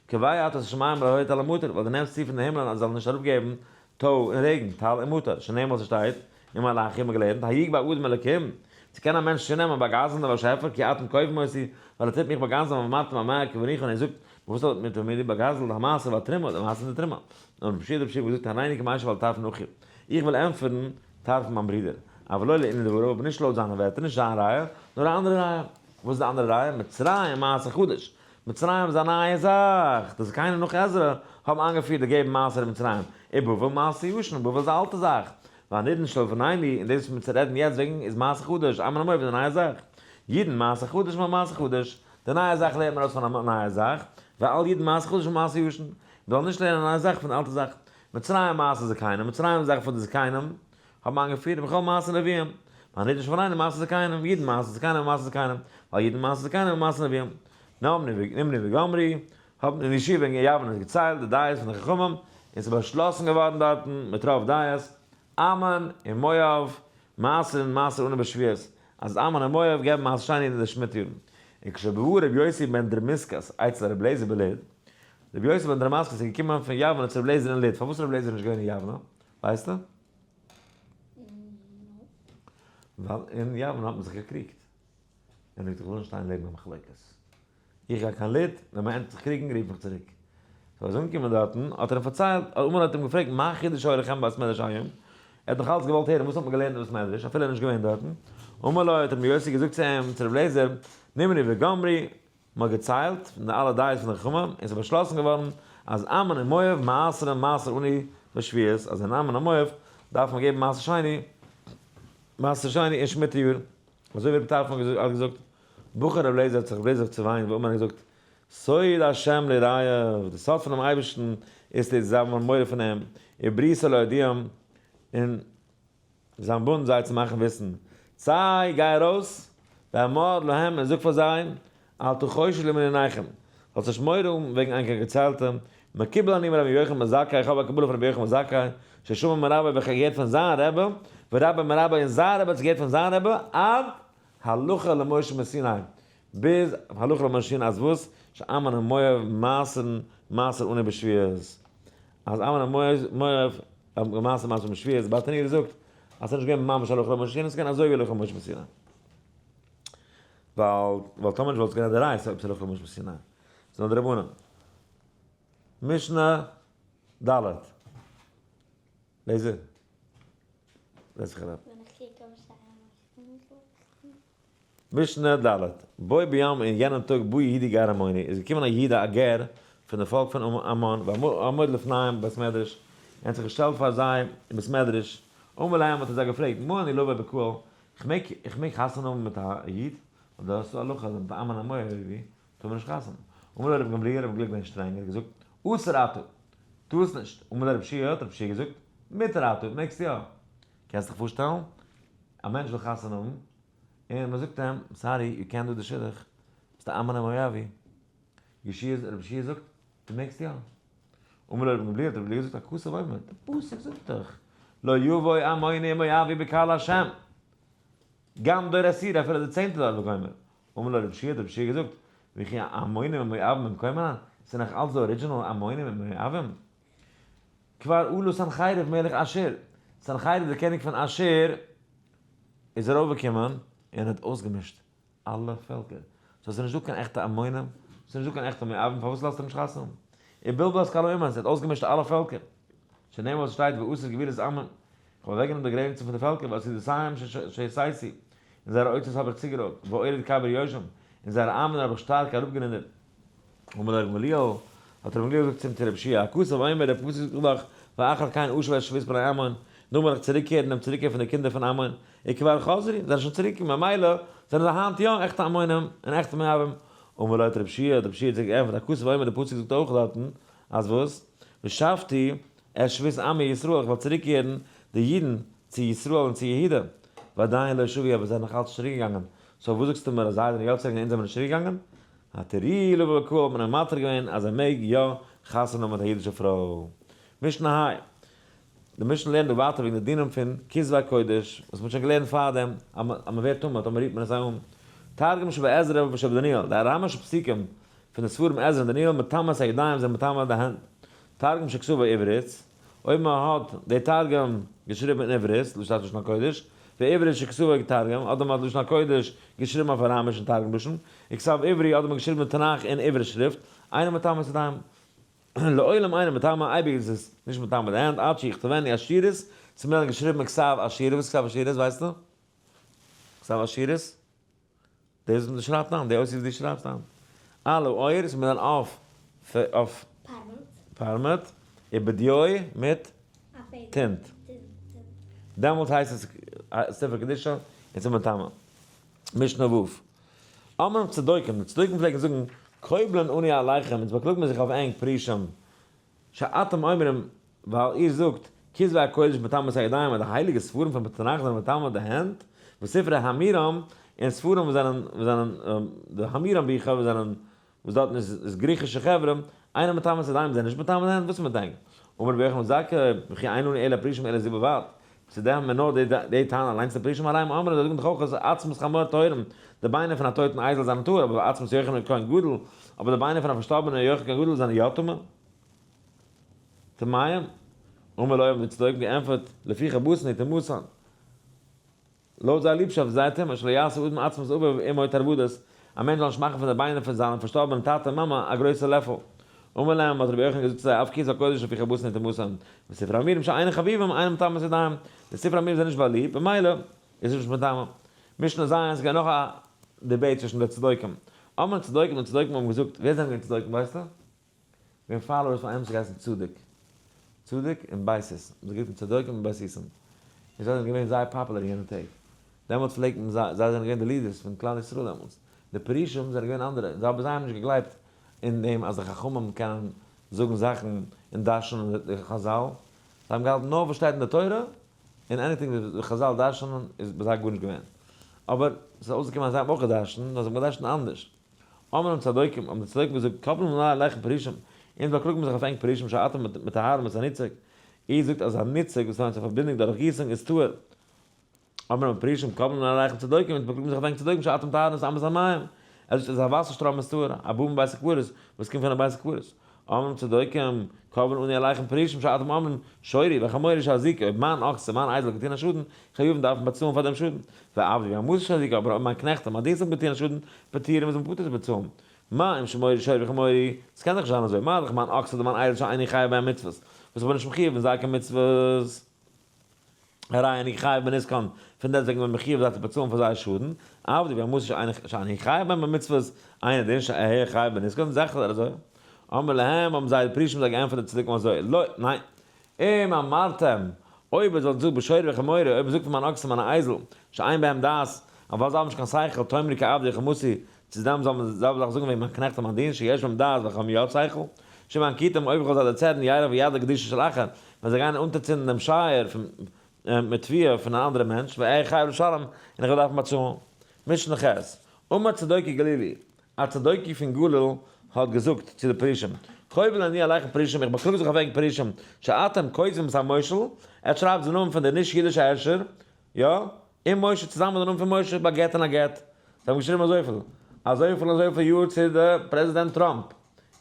קובע אתה את השמים להוריד טל ומטר, ווייל דו נעמסט צו פון די הימלען אז זיי זאלן נישט אראפגעבן טוי און רעגן, טל און מטר, שנאמר ס'שטייט אין מלאכי האט מען געלערנט, היגבה אדם אלקים, צו קען א מענטש צונעמען באגאזלן דעם באשעפער, כי אתם קובעים אותי, ווייל ער טוט מיך באגאזלן ואמרתם מה קבעונך, און ער זאגט, וואס האט מיט מיר באגאזלט המעשר והתרומה, די מעשר און די תרומה. און רבי יהושע האט געזאגט הריני כמשיב על טרפון אחי, איך וועל ענטפערן טרפון מיין ברודער, אבל לא לענין דבריו, אבער נישט לויט זיינע ווערטער, נישט זיין ראיה, נאר א אנדערע ראיה. וואס איז די אנדערע ראיה? מצרים מעשה חדש. מצרים איז א נייע זאך, די זקנים נאך עזרא האבן איינגעפירט די געבן מעשר אין מצרים, ובבל מעשה ישן, בבל איז א אלטע זאך, והנידון שלפנינו, און דאס וואס מיר רעדן יעצט וועגן איז מעשה חדש, עמון ומואב איז א נייע זאך. ידון מעשה חדש ממעשה חדש, די נייע זאך לערנט מען ארויס פון א נייע זאך, ואל ידון מעשה חדש ממעשה ישן, מ'זאל נישט לערנען א נייע זאך פון די אלטע זאך. מצרים מעשה זקנים, מצרים איז זאך פון די זקנים האבן איינגעפירט, וכל מעשה נביאים, והנדרש פון מעשה זקנים, אידן מעשה זקנים און מעשה זקנים, ווייל אידן מעשה זקנים און מעשה נביאים. נמנו וגמרי, האבן אין ישיבה אין יבנה געציילט די דעות פון די חכמים, און ס'איז באשלאסן געווארן דארטן מיט רוב דעות, עמון און מואב, מעשר און מעשר עני בשבועות, אז עמון און מואב געבן מעשר שני אין די שמיטה יארן. וכשבא רבי יוסי בן דרמיסקס אצל רבי אליעזר בלוד, רבי יוסי בן דרמסקס איז געקומען פון יבנה צו רבי אליעזר אין לוד, פארוואס איז רבי אליעזר נישט געווען אין יבנה? ווייסטו? ווייל אין יבנה האט מען זיך געקריגט, און ער האט געזאגט איך וויל נישט שטיין לעבן א מחלוקת. איך גיי קיין לוד, ווען מען ענדיגט זיך קריגן רוף מיך צוריק. so ער איז אנגעקומען דארטן, האט ער אים פארציילט, אמאל האט ער אים געפרעגט מה חידוש היה לכם בבית מדרש היום? ער האט נאך אלץ געוואלט הערן וואס האט מען געלערנט אין בית מדרש, אפילו ער איז נישט געווען דארטן. אמר לו, האט רבי יוסי געזאגט צו אים, צו רבי אליעזר, נמנו וגמרו, מען האט געציילט פון די אלע דעות פון די חכמים, און עס איז באשלאסן געווארן אז עמון און מואב מעשרין מעשר עני בשבועות, אז אין עמון און מואב דארף מען געבן מעשר שני, מעשר שני אין שמיטה יאר, אזוי ווי רבי טרפון האט געזאגט, בכה רבי אליעזר האט זיך רבי אליעזר צעוויינט ואמר און געזאגט, סוד השם ליראיו, די סוד פונעם אייבערשטן איז צו זיי האבן מורא פון אים, ובריתו להודיעם, און זיין בונד זיי צו מאכן וויסן, צא, גיי ארויס, ואמור להם, און זאג פאר זיי, אל תחושו למניניכם, זאלסט נישט מורא האבן וועגן ענקער געציילטע, מקובל אני מרבי יוחנן בן זכאי, איך האב א קבלה פון רבי יוחנן בן זכאי, ששמע מרבו וועלכער האט געהערט פון זיין רבי, ורבו מרבו און זיין רבי האט עס געהערט פון זיין רבי, עד הלכה למשה מסיני, ביז הלכה למשה מסיני אז וואס? שעמון ומואב מעשר'ן מעשר עני בשבועות, אז עמון ומואב האבן געמעשר'ט מעשר בשבועות, ברטנורא זאגט אז ס'איז נישט געווען ממש הלכה למשה מסיני, ס'איז געווען אזוי ווי הלכה למשה מסיני. ווייל ווייל טאמער נישט וואלט עס געווען א דאורייתא אויב ס'איז הלכה למשה מסיני. ס'איז נאר דרבנן. משנה ד'. לעזער. זעץ זיך אראפ. ווען איך קוק אויף זיי מאכט מיך לאכן. משנה ד'. בו ביום אין יענעם טאג בא יהודי גר עמוני, איז געקומען א איד א גר פון די פאלק פון עמון, ועמד לפניהם בבית מדרש, און האט זיך געשטעלט פאר זיי אין בית מדרש, אמר להם האט ער זיי געפרעגט, מה אני לבא בקהל, איך מעג איך מעג חתונה האבן מיט א איד? ווייל דאס איז הלכה אז מיט א עמון המואבי טאר מען נישט חתונה. אמר לו רבי גמליאל, רבי גמליאל געווען שטרענג, ער האט געזאגט, אסור אתה, טארסט נישט. אמר לו רבי יהושע, האט רבי יהושע געזאגט, מותר אתה, מעגסט יא. קענסט דיך פארשטעלן? א מענטש וויל חתונה האבן, און מען זאגט אים, sorry, you can't do די שידוך, ביסט א עמוני מואבי. יהושע, רבי יהושע זאגט, דו מעגסט יא. אמר לו רבי גמליאל, האט רבי גמליאל געזאגט, הכתוב אומר, די פסוק זאגט דאך, לא יבוא עמוני ומואבי בקהל השם, גם דור עשירי אפילו די צענטע דור וגומר. אמר לו רבי יהושע, האט רבי יהושע געזאגט, וכי עמונים ומואבים במקומם, ס'איז נאך אלץ די original עמונים און מואבים? כבר עלה סנחריב מלך אשור, סנחריב דער קעניג פון אשור איז ארויפגעקומען און האט אויסגעמישט אלע פעלקער, so עס איז נישט דא קיין עכטע עמונים, עס איז נישט דא קיין עכטע מואבים, פארוואס לאזט ער נישט חתונה האבן? ובלבל את כל האומות, ער האט אויסגעמישט אלע פעלקער, שנאמר וואס שטייט ואסיר גבולות עמים, איך האב אוועקגענומען די גרעניצן פון די פעלקער, ועתודותיהם שסיתי, און זייערע אוצרות האב איך צוגערויבט, ואוריד קבר יושבים, און זייערע איינוואוינער האב איך שטארק אראפגענידערט. אמר לו רבי גמליאל, האט רבי גמליאל געזאגט צום צו רבי יהושע, הכתוב אומר, דער פסוק זאגט דאך, ואחר כן אשיב את שבות בני עמון, נאכדעם וועל איך צוריקקערן דעם צוריקקער פון די קינדער פון עמון, וכבר חזרו, זיי זענען שוין צוריק, ממילא זענען זיי היינט יא עכטע עמונים און עכטע מואבים. אמר לו האט רבי יהושע, האט רבי יהושע צוריק געענטפערט, הכתוב אומר, דער פסוק זאגט אויך דארטן, אז וואס? ושבתי את שבות עמי ישראל, איך וועל צוריקקערן די אידן צו ישראל און צו יהודה, ועדיין לא שבו, אבער זיי זענען נאך אלץ נישט צוריקגעגאנגען, so וואס זאגסטו מיר אז זיי זענען יא צוריק און אונז זעמיר נישט צוריקגעגאנגען? התירוהו לבא בקהל האט מען אים מתיר געווען אז ער מעג יא חתונה האבן מיט א אידישע פרוי. משנה ה'. די משנה לערנט דא ווייטער וועגן די דינים פון כתבי קודש, וואס מ'האט שוין געלערנט פארדעם, אז מ'ווערט טמא טאמער רירט מען עס אן. תרגום שבעזרא ושבדניאל, די אראמישע פסוקים פון די ספרים עזרא און דניאל מטמא את הידיים זענען מטמא די הענט. תרגום שכתבו עברית, אויב מען האט די תרגום געשריבן אין עברית, לשון לשון הקודש, ועברית שכתבו תרגום, אדער מען האט לשון הקודש געשריבן אויף אראמיש אין תרגום לשון, וכתב עברי, אדער מען האט געשריבן די תנך אין עברית שריפט, אינו מטמא את הידיים. לעולם אינו מטמא, אייביג איז עס נישט מטמא די הענט, עד שיכתבנו אשורית, צו מען האט געשריבן כתב אשורי, וואס איז כתב אשורית ווייסטו? כתב אשורית? דאס וואס דו שרייבסט היינט, די אותיות וואס דו שרייבסט היינט. על העור איז מען אויף אויף פארמעט, ובדיו מיט טינט. דעמאלטס הייסט עס ספר קדושה און ס'איז מטמא. משנה ו'. אמרם צדוקים, די צדוקים פלעגן זאגן, קובלין אנו עליכם, אונז באקלאגן מיר זיך אויף ענק פרושים, שאתם אומרים. ווייל איר זאגט, כתבי הקודש מטמא את הידיים, אז די הייליגע ספרים פון תנך זענען מטמא די הענט, וספרי האמירם, און ספרים וואס זענען, וואס זענען, די האמירם ביכער וואס זענען, וואס דארטן איז איז גריכישע חברה, אינם מטמא את הידיים, זענען נישט מטמא די הענט, וואס איז מיט ענק? אמר רבי יוחנן בן זכאי, וכי אין לנו אלא פרושים אלא זו בלבד, צו דען האבן מיר נאר די די טענה אליינס די פרושים הרי הם אומרים, זיי זאגן דאך אויך אז עצמות חמור טהורים, די ביינער פון א טויטן אייזל זענען טהור, אבער ועצמות יוחנן כהן גדול, אבער די ביינער פון א פארשטארבענער יוחנן כהן גדול זענען יא טמא. טמאים? אמר לו האבן די צדוקים געענטפערט, לפי חבותן היא טומאתן. לויט זייער ליבשאפט איז זייער טומאה, שלא יעשה אדם עצמות אביו ואמו תרוודות, א מענטש זאל נישט מאכן פון די ביינער פון זיין פארשטארבענעם טאטע און מאמע א גרויסע לעפל. אמר להם, האט רבי יוחנן געזאגט צו זיי, אף כתבי הקודש לפי חבותן היא טומאתן, וספרי האמירים שאינן חביבים אינם מטמאים את הידיים, די ספרי האמירים זענען נישט באליבט, במילא איז עס נישט מטמא. משנה ז', עס איז געווען נאך א debate צווישן די צדוקים. אמרו צדוקים, די צדוקים האבן געזאגט, ווער זענען געווען צדוקים ווייסטו? געווען followers פון איינעם וואס האט געהייסן צדוק, צדוק און בייתוס, מ'האט זיי גערופן צדוקים און בייתוסים, און זיי זענען געווען זייער פאפולער אין יענע טעג, דעמאלטס פלעגט מען זיי, זיי זענען געווען די leaders פון כלל ישראל דעמאלטס, די פרושים זענען געווען אנדערע, זיי אבער זיי האבן נישט געגלייבט אין דעם אז די חכמים קענען זאגן זאכן און דרש'נען די חזל, זיי האבן געהאלטן נאר וואס שטייט אין די תורה, און anything וואס די חזל דרש'נען איז ביי זיי גארנישט געווען, אבער ס'איז אויסגעקומען אז זיי האבן אויך געדרש'נט, נאר זיי האבן געדרש'נט אנדערש. אמרו צדוקים, האבן די צדוקים געזאגט, קובלין אנו עליכם פרושים, אונז באקלאגן מיר זיך אויף ענק פרושים שאתם מטהרין את הניצוק, איר זאגט אז א ניצוק וואס האט א פארבינדונג דורך גיסונג איז טהור. אמרו פרושים, קובלין אנו עליכם צדוקים, אונז באקלאגן מיר זיך אויף ענק צדוקים שאתם מטהרין את אמת המים, ער זאגט אז א וואסער שטראם איז טהור, הבא מבית הקברות, וואס קומט פון א בית הקברות. אמרו צדוקים, קובלין אנו עליכם פרושים שאתם אומרים, שורי וחמורי שהזיקו, אויב מיין אקס און מיין אייזל האט געטון א שאדן, חייבין דארף מען באצאלן פאר דעם שאדן. ועבדי ואמתי שהזיקו, אבער אויב מיין קנעכט און מיין דינסט האבן געטון א שאדן, פטורים איז מען פטור צו באצאלן. מה אם שמורי שורי וחמורי, עס קען דאך נישט זיין אזוי, מה דאך מיין אקס אדער מיין אייזל שאיני חייב בהם מצוות, וואס איך בין נישט מחיוב אין זיי קיין מצוות. הרי אני חייב בנזקן, פון דעסטוועגן בין מחיוב זיי צו באצאלן פאר זייער שאדן, עבדי ואמתי שאני חייב בהם במצוות, אינו דין שאהיה חייב בנזקן, זיכער אזוי. אמר להם, האבן זיי די פרושים זיי געענטפערט די צדוקים אזוי, לא, ניין. אם אמרתם, אויב איר זאלט זאגן בשורי וחמורי, אויב מ'זאגט פון מיין אקס און מיין אייזל, שאין בהם דעת, אויף וואס זיי האבן נישט קיין שכל, תאמרו כעבדי וכאמתי, צו דעם זאל מען זעלבע זאך זאגן וועגן מיין קנעכט און מיין דין, שיש בהם דעת וועלכע האבן יא שכל, שאם אנקיטם אויב איך וועל זיי דערצערנען ילכו וידליקו גדישו של אחר, ווען זיי גייען אונטערצינדן דעם שייער פון מיט תבואה פון אן אנדערע מענטש, ואהיה חייב לשלם, און איך וועל דארפן באצאלן. משנה ח', אמר צדוקי גלילי, א צדוקי פון גליל האט געזאגט צו די פרושים, קובל אני עליכם פרושים, איך באקלאג זיך אויף ענק פרושים, שאתם כותבים את המושל, עטס שרייבטס די נאמען פון די נישט אידישע הערשער, יא, און משה צוזאמען מיט די נאמען פון משה ביי גט און א גט. זיי האבן געשריבן אזויפיל, אזויפיל אזויפיל יאר צו די פרעזידענט טראמפ,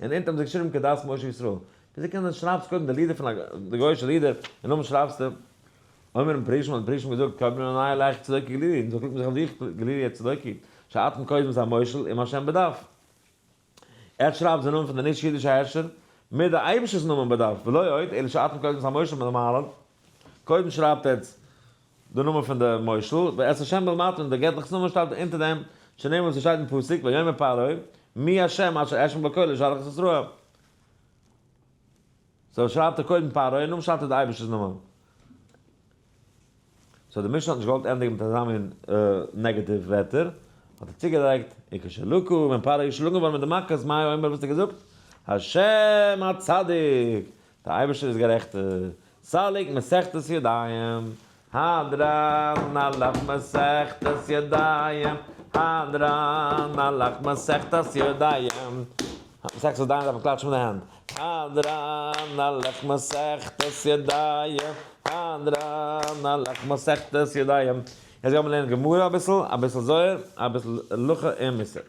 און אונטן האבן זיי געשריבן כדת משה וישראל. וויאזוי קען זיין שרייבסט קודם די leader פון א די גויאישע leader און נאכדעם שרייבסטו אמרו פרושים האט די פרושים געזאגט קובלין אנו עליך צדוקי גלילי אונז באקלאגט מען זיך אויף דיך גלילי הצדוקי שאתם כותבים את המושל עם השם בדף. ער שרייבט די נאמען פון די נישט אידישע הערשער מיט די אייבישטער'ס נאמען בדף, ולא עוד אלא שאתם כותבים את המושל מלמעלה, קודם שרייבט עטץ די נאמען פון די מושל, ואת השם מלמטה און די געטליכס נאמען שטייט אונטער דעם, שנאמר וואס עס שטייט אין פסוק, ויאמר פרעה, מי השם אשר אשמע בקולו לשלח את ישראל. so שרייבט ער קודם פרעה און נאכדעם שרייבט ער די אייבישטער'ס נאמען. so די משנה האט נישט געוואלט ענדיגן מיט אזא מין negative ווערטער, האט ער צוגעלייגט, וכשלקה, ווען פרעה איז געשלאגן געווארן מיט די מכות, מה היה אומר וואס האט ער געזאגט? השם הצדיק! דער אייבערשטער איז גערעכטער. סליק מסכת ידיים, הדרן עלך מסכת ידיים, הדרן עלך מסכת ידיים. מסכת ידיים דארף מען קלאטשן מיט די הענט. הדרן עלך מסכת ידיים, הדרן עלך מסכת ידיים. יעצט גיימיר לערנען גמרא אביסל, אביסל זוהר, אביסל הלכה און מוסר.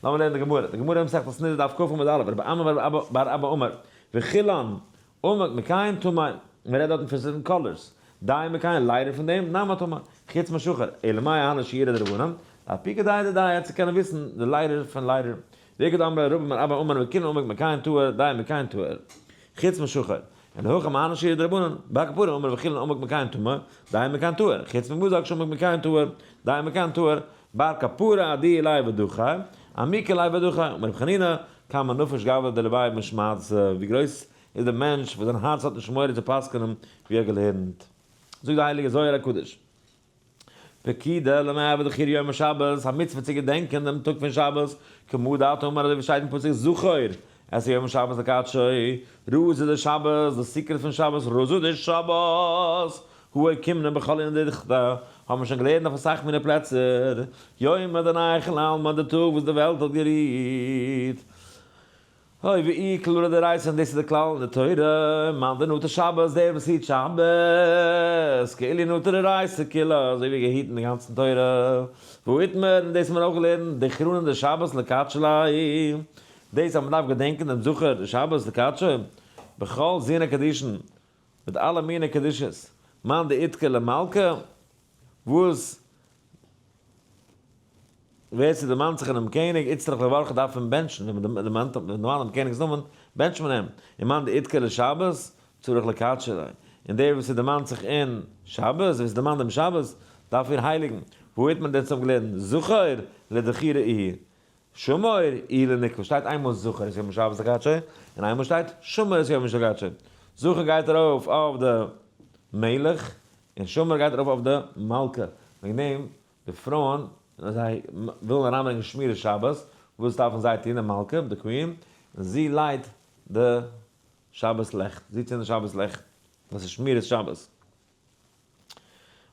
לאמיר לערנען די גמרא. די גמרא אין מסכת נדה דף כ עמוד א', רבי אמי בר אבא אמר, וכולן עמוק מכאן טמא, מען רעדט דארטן פון certain colors, די מכאן ליידער פון דעם, נמי טמא, חוץ משחור, אלא מאי אהני שיעורא דרבנן, לאפוקי דעה דדעה צו קענען וויסן די ליידער פון ליידער, ואיכא דאמרי רבה בר אבא אמר וכולן עמוק מכאן טהור, די מכאן טהור, חוץ משחור, און הכא מהני שיעורא דרבנן, בר כפרה אמר וכולן עמוק מכאן טמא, די מכאן טהור, חוץ ממזג שעמוק מכאן טהור, די מכאן טהור, בר כפרה עדי ליה ודחי, עמיקא ליה ודחי, אמר רבי חנינא, כמה נפש גברא דלביה משמעתתא, ווי גרויס איז דער מענטש וואס זיין הארץ האט נישט מורא צו פסק'נען ווי ער האט געלערנט. זאגט דער הייליגער זוהר הקדוש, פקידה למעבד זכור יום השבת, א מצוה צו געדענקען דעם טאג פון שבת, כמה דאת אמר אזוי ווי שטייט אין פסוק זכור את יום שבת לקדשו, רזא דשבת, די secret פון שבת, רזא דשבת, הא אוקימנא בכל ענין דדכתא, האבן מיר שוין געלערנט אויף אסאך מיני פלעצער, יומא דנייחא לעלמא, די טאג וואס די וועלט האט גערוהט. אוי ואי כללא דאורייתא און דאס איז די כלל אין די תורה, מאן דנטר שבת דער וואס היט שבת, כאילו נטר אורייתא כולה, אזוי ווי געהיטן די גאנצן תורה, והא איתמר און דאס האט מען אויך געלערנט, דכרנא דשבת לקדשא ליה, דאס אז מען דארף געדענקען דעם זכר דשבת לקדשא, בכל זיני קדישין, מיט אלע מיני קדושות, מאן דאידכר למלכא, וואס ווער ס'דערמאנט זיך אינעם קעניג, איצטריך לברכו דארף אים בענטשן, ווען מ'דערמאנט דעם קעניג'ס נאמען, בענטשט מען אים, און מאן דאידכר לשבת, צריך לקדשא ליה, און דער וואס ס'דערמאנט זיך אין שבת, ווער ס'דערמאנט דעם שבת, דארף איר הייליגן, וואו האט מען דען צוזאם געלערנט זכור לדכירה איהי, שמור איהי לנקבה, שטייט איינמאל זכור את יום השבת לקדשו, און איינמאל שטייט שמור את יום השבת לקדשו, זכור גייט ארויף אויף די מלך, און שמור גייט ארויף אויף די מלכה, וועגן דעם די פרויען ווען זיי ווילן אריינברענגען שמירת שבת, וואס דארפן זיי טון? די מלכה, די queen, זי light די שבת לעכט, זי צינדט די שבת לעכט, דאס איז שמירת שבת.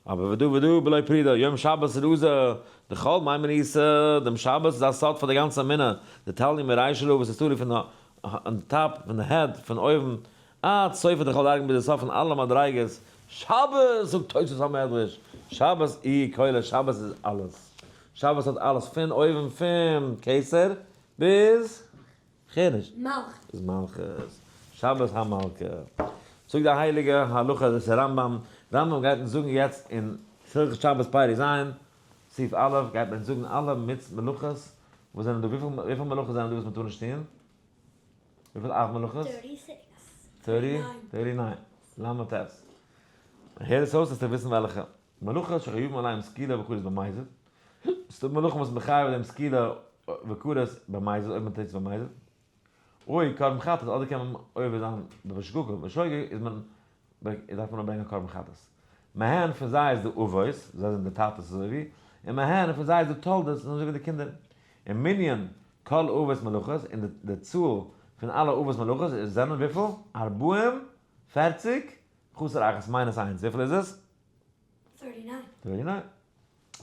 אבער ודא ודא בלא פרידה, יום שבת רזא דכל מהימנותא, דעם שבת איז א סוד פאר די גאנצע אמונה, דתליא מרישא לה וואס איז תלוי פון די top, פון די head, פון אויבן, עד סופא דכל דרגין ביז די סוף פון אלע מדריגות, שבת זאגט תוספות המדרש, שבת איהי כולא, שבת איז אלעס, שבת האט אלעס פון אויבן פון כתר ביז כ'הער נישט. מלכות. איז מלכות. שבת המלכה. זאגט די הייליגע הלכה דאס איז רמב ם, רמב ם גייט אונז זאגן יעצט אין הלכות שבת פרק ז', סעיף א', גייט מען אונז זאגן אלע מצ מלאכות וואס זענען דא, וויפיל וויפיל מלאכות זענען דא וואס מען טאר נישט טון? וויפיל אב מלאכות? 36. thirty thirty nine. ל' ט'. הער עס אויס וועסטו וויסן וועלכע. מלאכות שחייבים עליהם סקילה וכרת במזיד. ס'דא מלאכות וואס מחייב דעם סקילה וכרת במזיד אויב מען טוט עס במזיד. אוי קרבן חטאת אדער קען מען עובר זיין בשגגה, בשוגג איז מען דארף מען נאר ברענגען א קרבן חטאת. מהן פון זיי איז די אבות, זיי זענען די טאטעס אזוי ווי, און מהן פון זיי איז די תולדות, זיי זענען אזוי ווי די קינדער. און מנין כל אבות מלאכות, און די צאל פון אלע אבות מלאכות איז זענען וויפיל? ארבעים, פערציג, חסר אחת minus איינס, וויפיל איז עס? 39. 39.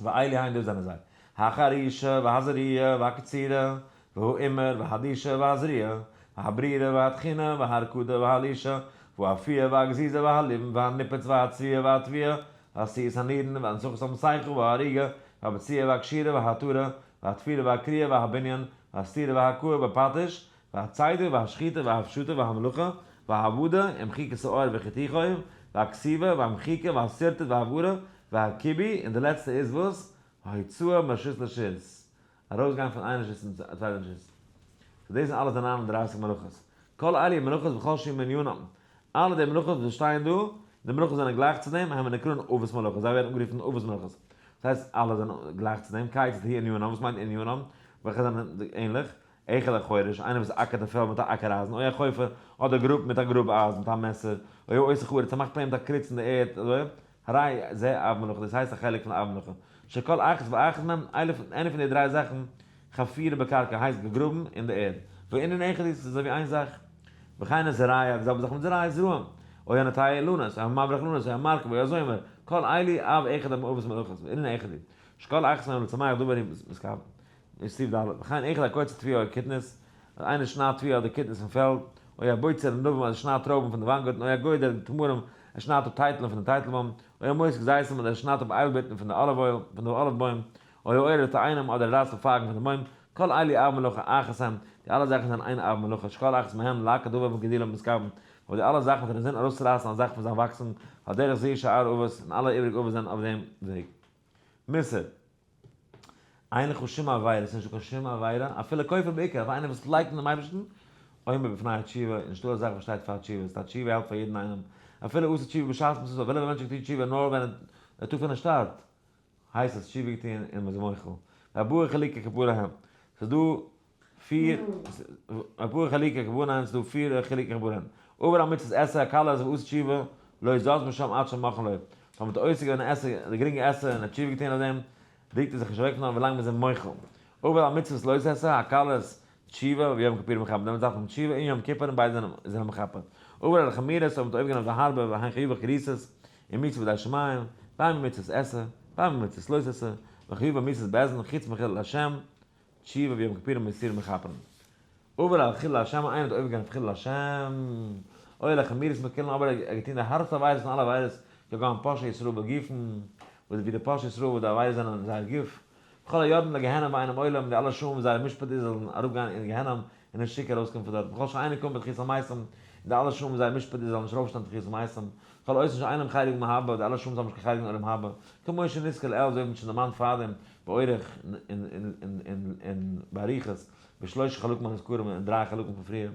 ואלו הן דאס זענען זיי, החרישה והזריעה והקצירה והעימור והדישה והזריעה והברירה והטחינה וההרקדה והלישה והאפייה והגזיזה והליבון והניפוץ והצביעה והטוויה ועשיית הנירין והנסכת המסכה והאריגה והבציעה והקשירה והעטרה והתפירה והקריעה והבנין והסתירה וההכאה בפטיש והצידה והשחיטה וההפשטה והמלאכה והעבודה ומחיקת העור וחיתוכו והכתיבה והמחיקה והשרטוט והעברה והכיבוי, און די לעצטע איז וואס? ההוצאה מרשות לרשות, ארויסגיין פון איין רשות צום צווייטן רשות. so דאס זענען אלעס די 39 מלאכות. כל אלו מלאכות וכל שהוא מנינם, אלע די מלאכות וואס שטייען דא, די מלאכות זענען גלייך צו דעם, הם נקראים אבות מלאכות, זיי ווערן אנגערופן אבות מלאכות. דאס הייסט אלע זענען גלייך צו דעם, כיצד הוא ענינם, וואס מיינט ענינם? וועלכע זענען ענליך? אחד החורש, איינער וואס אקערט א פעלד מיט א אקער אייזן, או החופר, אדער גראבט מיט א גראב אייזן, מיט א מעסער, או העושה חריץ, ער מאכט פלעין מיט א קריץ אין די ערד, אזוי, הרי זה אב מלאכה, דאס הייסט א חלק פון אב מלאכה, שכל אחת ואחת מהם, איינע פון די דריי זאכן, חפירה בקרקע, הייסט געגראבן אין די ערד, וענין אחד איז, ס'איז אזוי ווי איין זאך, וכן הזורע, די זעלבע זאך מיט זורע, זרעים, או הנוטע אילנות, או המבריח אילנות, או המרכיב, או הזומר, כל אלו אב אחד הם אבות מלאכות, וענין אחד הוא, שכל אחת מהם לצמח דבר הוא מתכוון. אין סעיף ד', וכן אחד הקוצר תבואה או קטנית, אז איינער שניידט תבואה אדער קטנית פון פעלד, או הבוצר ענבים אז ער שניידט טרויבן פון די וויינגארטן, או הגודע תמרים, ער שניידט אפ טייטלען פון די טייטלבוים, או המוסק זיתים אז ער שניידט אפ איילבירטן פון די olive oil, פון די אליוו בוים, או העורר תאנים אדער ער רייסט אפ פייגן פון די בוים, כל אלו אב מלאכה אחת הם, די אלע זאכן זענען איין אב מלאכה, שכל אחת מהם לעקור דבר מגידולו מתכוון, ווייל די אלע זאכן זענען זין ארויסצורייסן א זאך פון זיין וואקסונג, ועל דרך זה שאר אבות, און אלע איבריגע אבות זענען אויף דעם וועג. מוסר. אין לך שום עבירה, ס'איז נישטא קיין שום עבירה, אפילו כופר בעיקר, אויף איינער וואס לייקנט דעם אייבערשטן, עומד בפני התשובה, נישטא א זאך וואס שטייט פאר תשובה, ס'איז א תשובה העלפט פאר יעדן איינעם, אפילו עשה תשובה בשעת מעשה, אפילו ווען מענטשן טוהן תשובה נאר ווען ער טאר פון נישט שטארבט, הייסט עס תשובה געטוהן און מ'איז מוחל. וארבעה חלוקי כפרה הם, ס'איז דא פיר, ארבעה חלוקי כפרה הם, ס'איז דא פיר חלוקי כפרה הם. עבר על מצות עשה הקלה ועשה תשובה, לא זז משם עד שמוחלין לו. טאמער האט ער עוסק געווען אין עשה, די גרינגע עשה, און ער האט תשובה געטוהן אויף דעם, רוקט ער זיך נישט אוועק פון דארט ווילאנג מ'איז אים מוחל. עבר על מצות לא תעשה, הקלות. תשובה ויום כיפורים מכפר, דעמאלטס דארף מען תשובה און יום כיפור און ביידע זענען מכפר. עבר על החמורות, אויב מ'האט אויפגענומען די הארבע והן חיובי כריתות, און מיתה בידי שמים, בין במצות עשה, בין במצות לא תעשה, וחיובי מיתות בית דין, חוץ מחילול השם, תשובה ויום כיפורים ויסורים מכפרין. עבר על חילול השם, איינער האט עובר געווען אויף חילול השם, או על החמורות מכולן, אבער ער האט געטון די הארבסטע עבירות פון אלע עבירות, כגון פושעי ישראל בגופן, וואס ווי די פושעי ישראל וואס די עבירות זענען אין זייער גוף, וכל היורדים לגיהנום ואינם עולים, די אלע רשעים וואס זייער משפט איז זאלן אראפגיין אין גיהנום און נישט צוריק ארויסקומען פון דארט, וכל שאינם קמים בתחיית המתים, און די אלע רשעים וואס זייער משפט איז זאלן נישט ארויפשטיין תחיית המתים, וכל אותן שאין להם חלק בעולם הבא, די אלע רשעים וואס האבן נישט קיין חלק אין עולם הבא, כמו שנזכר לעיל אזוי ווי מ'האט שוין דערמאנט פארדעם באורך און באריכות, בשלושה חלקים הנזכרים אין דריי חלקים פון פריער,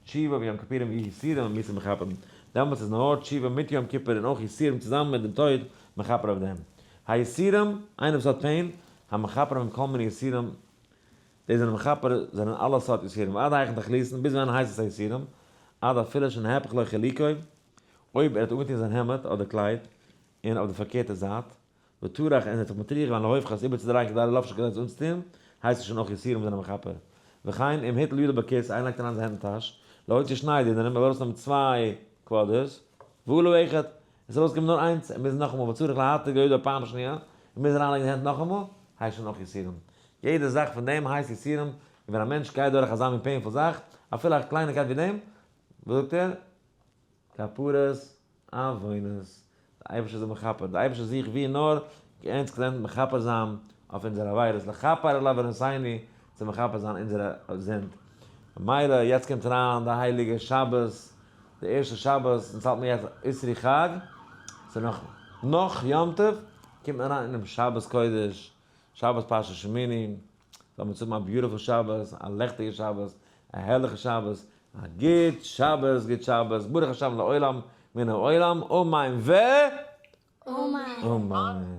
תשובה ויום כיפורים ויסורים ומיתה מכפרים, דעמאלטס איז נאר תשובה מיט יום כיפור און אויך יסורים צוזאמען מיט דעם טויט מכפר אויף דעם. היסורים, איינער וואס האט pain, המכפרים הם כל מיני יסורים, די זענען מכפר זענען אלע סארט יסורים, ועד היכן תכליתן, ביז ווען הייסט עס א יסורים, עד אפילו שנהפך לו חלוקו, אויב ער האט אנגעטון זיין העמד אדער קלייד און אויף די פארקערטע זייט, וטרח און ער האט זיך מטריח געווען להופכה עס איבערצודרייען כדי ללבשו כדי עס אנצוטון, הייסט עס שוין אויך יסורים זענען מכפר. וכן אם הטיל ידו בכיס, איינער לייגט אריין זיין הענט אין טאש, להוציא שני דינרים, ער וויל ארויסנעמען צוויי quarters, ועלה אחד, עס איז ארויסגעקומען נאר איינס, ער מוז נאכאמאל וצריך להטיל ידו פעם שניה, ער מוז אריינלייגן די הענט נאכאמאל, הייסט שוין אויך יסורים. יעדע זאך פון דעם הייסט יסורים, און ווען א מענטש גייט דורך אזא מין painful זאך, אפילו א קלייניקייט ווי דעם, וואס זאגט ער? כפרת עוונות, די אייבערשטער איז מכפר, די אייבערשטער זוכט ווי נאר אונז קען מכפר זיין אויף אונזערע עבירות, לכפר על עוונותינו, צו מכפר זיין אונזערע זינד, ממילא יעצט קומט אריין די הייליגע שבת, די ערשטע שבת, אונז האלט מיר יעצט אסרו חג, ס'איז נאך נאך יום טוב, קומט מען אריין אינעם שבת קודש, שבת פרשת שמיני, זאל מען צו האבן א beautiful שבת, א לעכטיגע שבת, א הערליכע שבת, א גוט שבת, גוט שבת, ברוך השם לעולם מן העולם, אמן ו. אמן. אמן.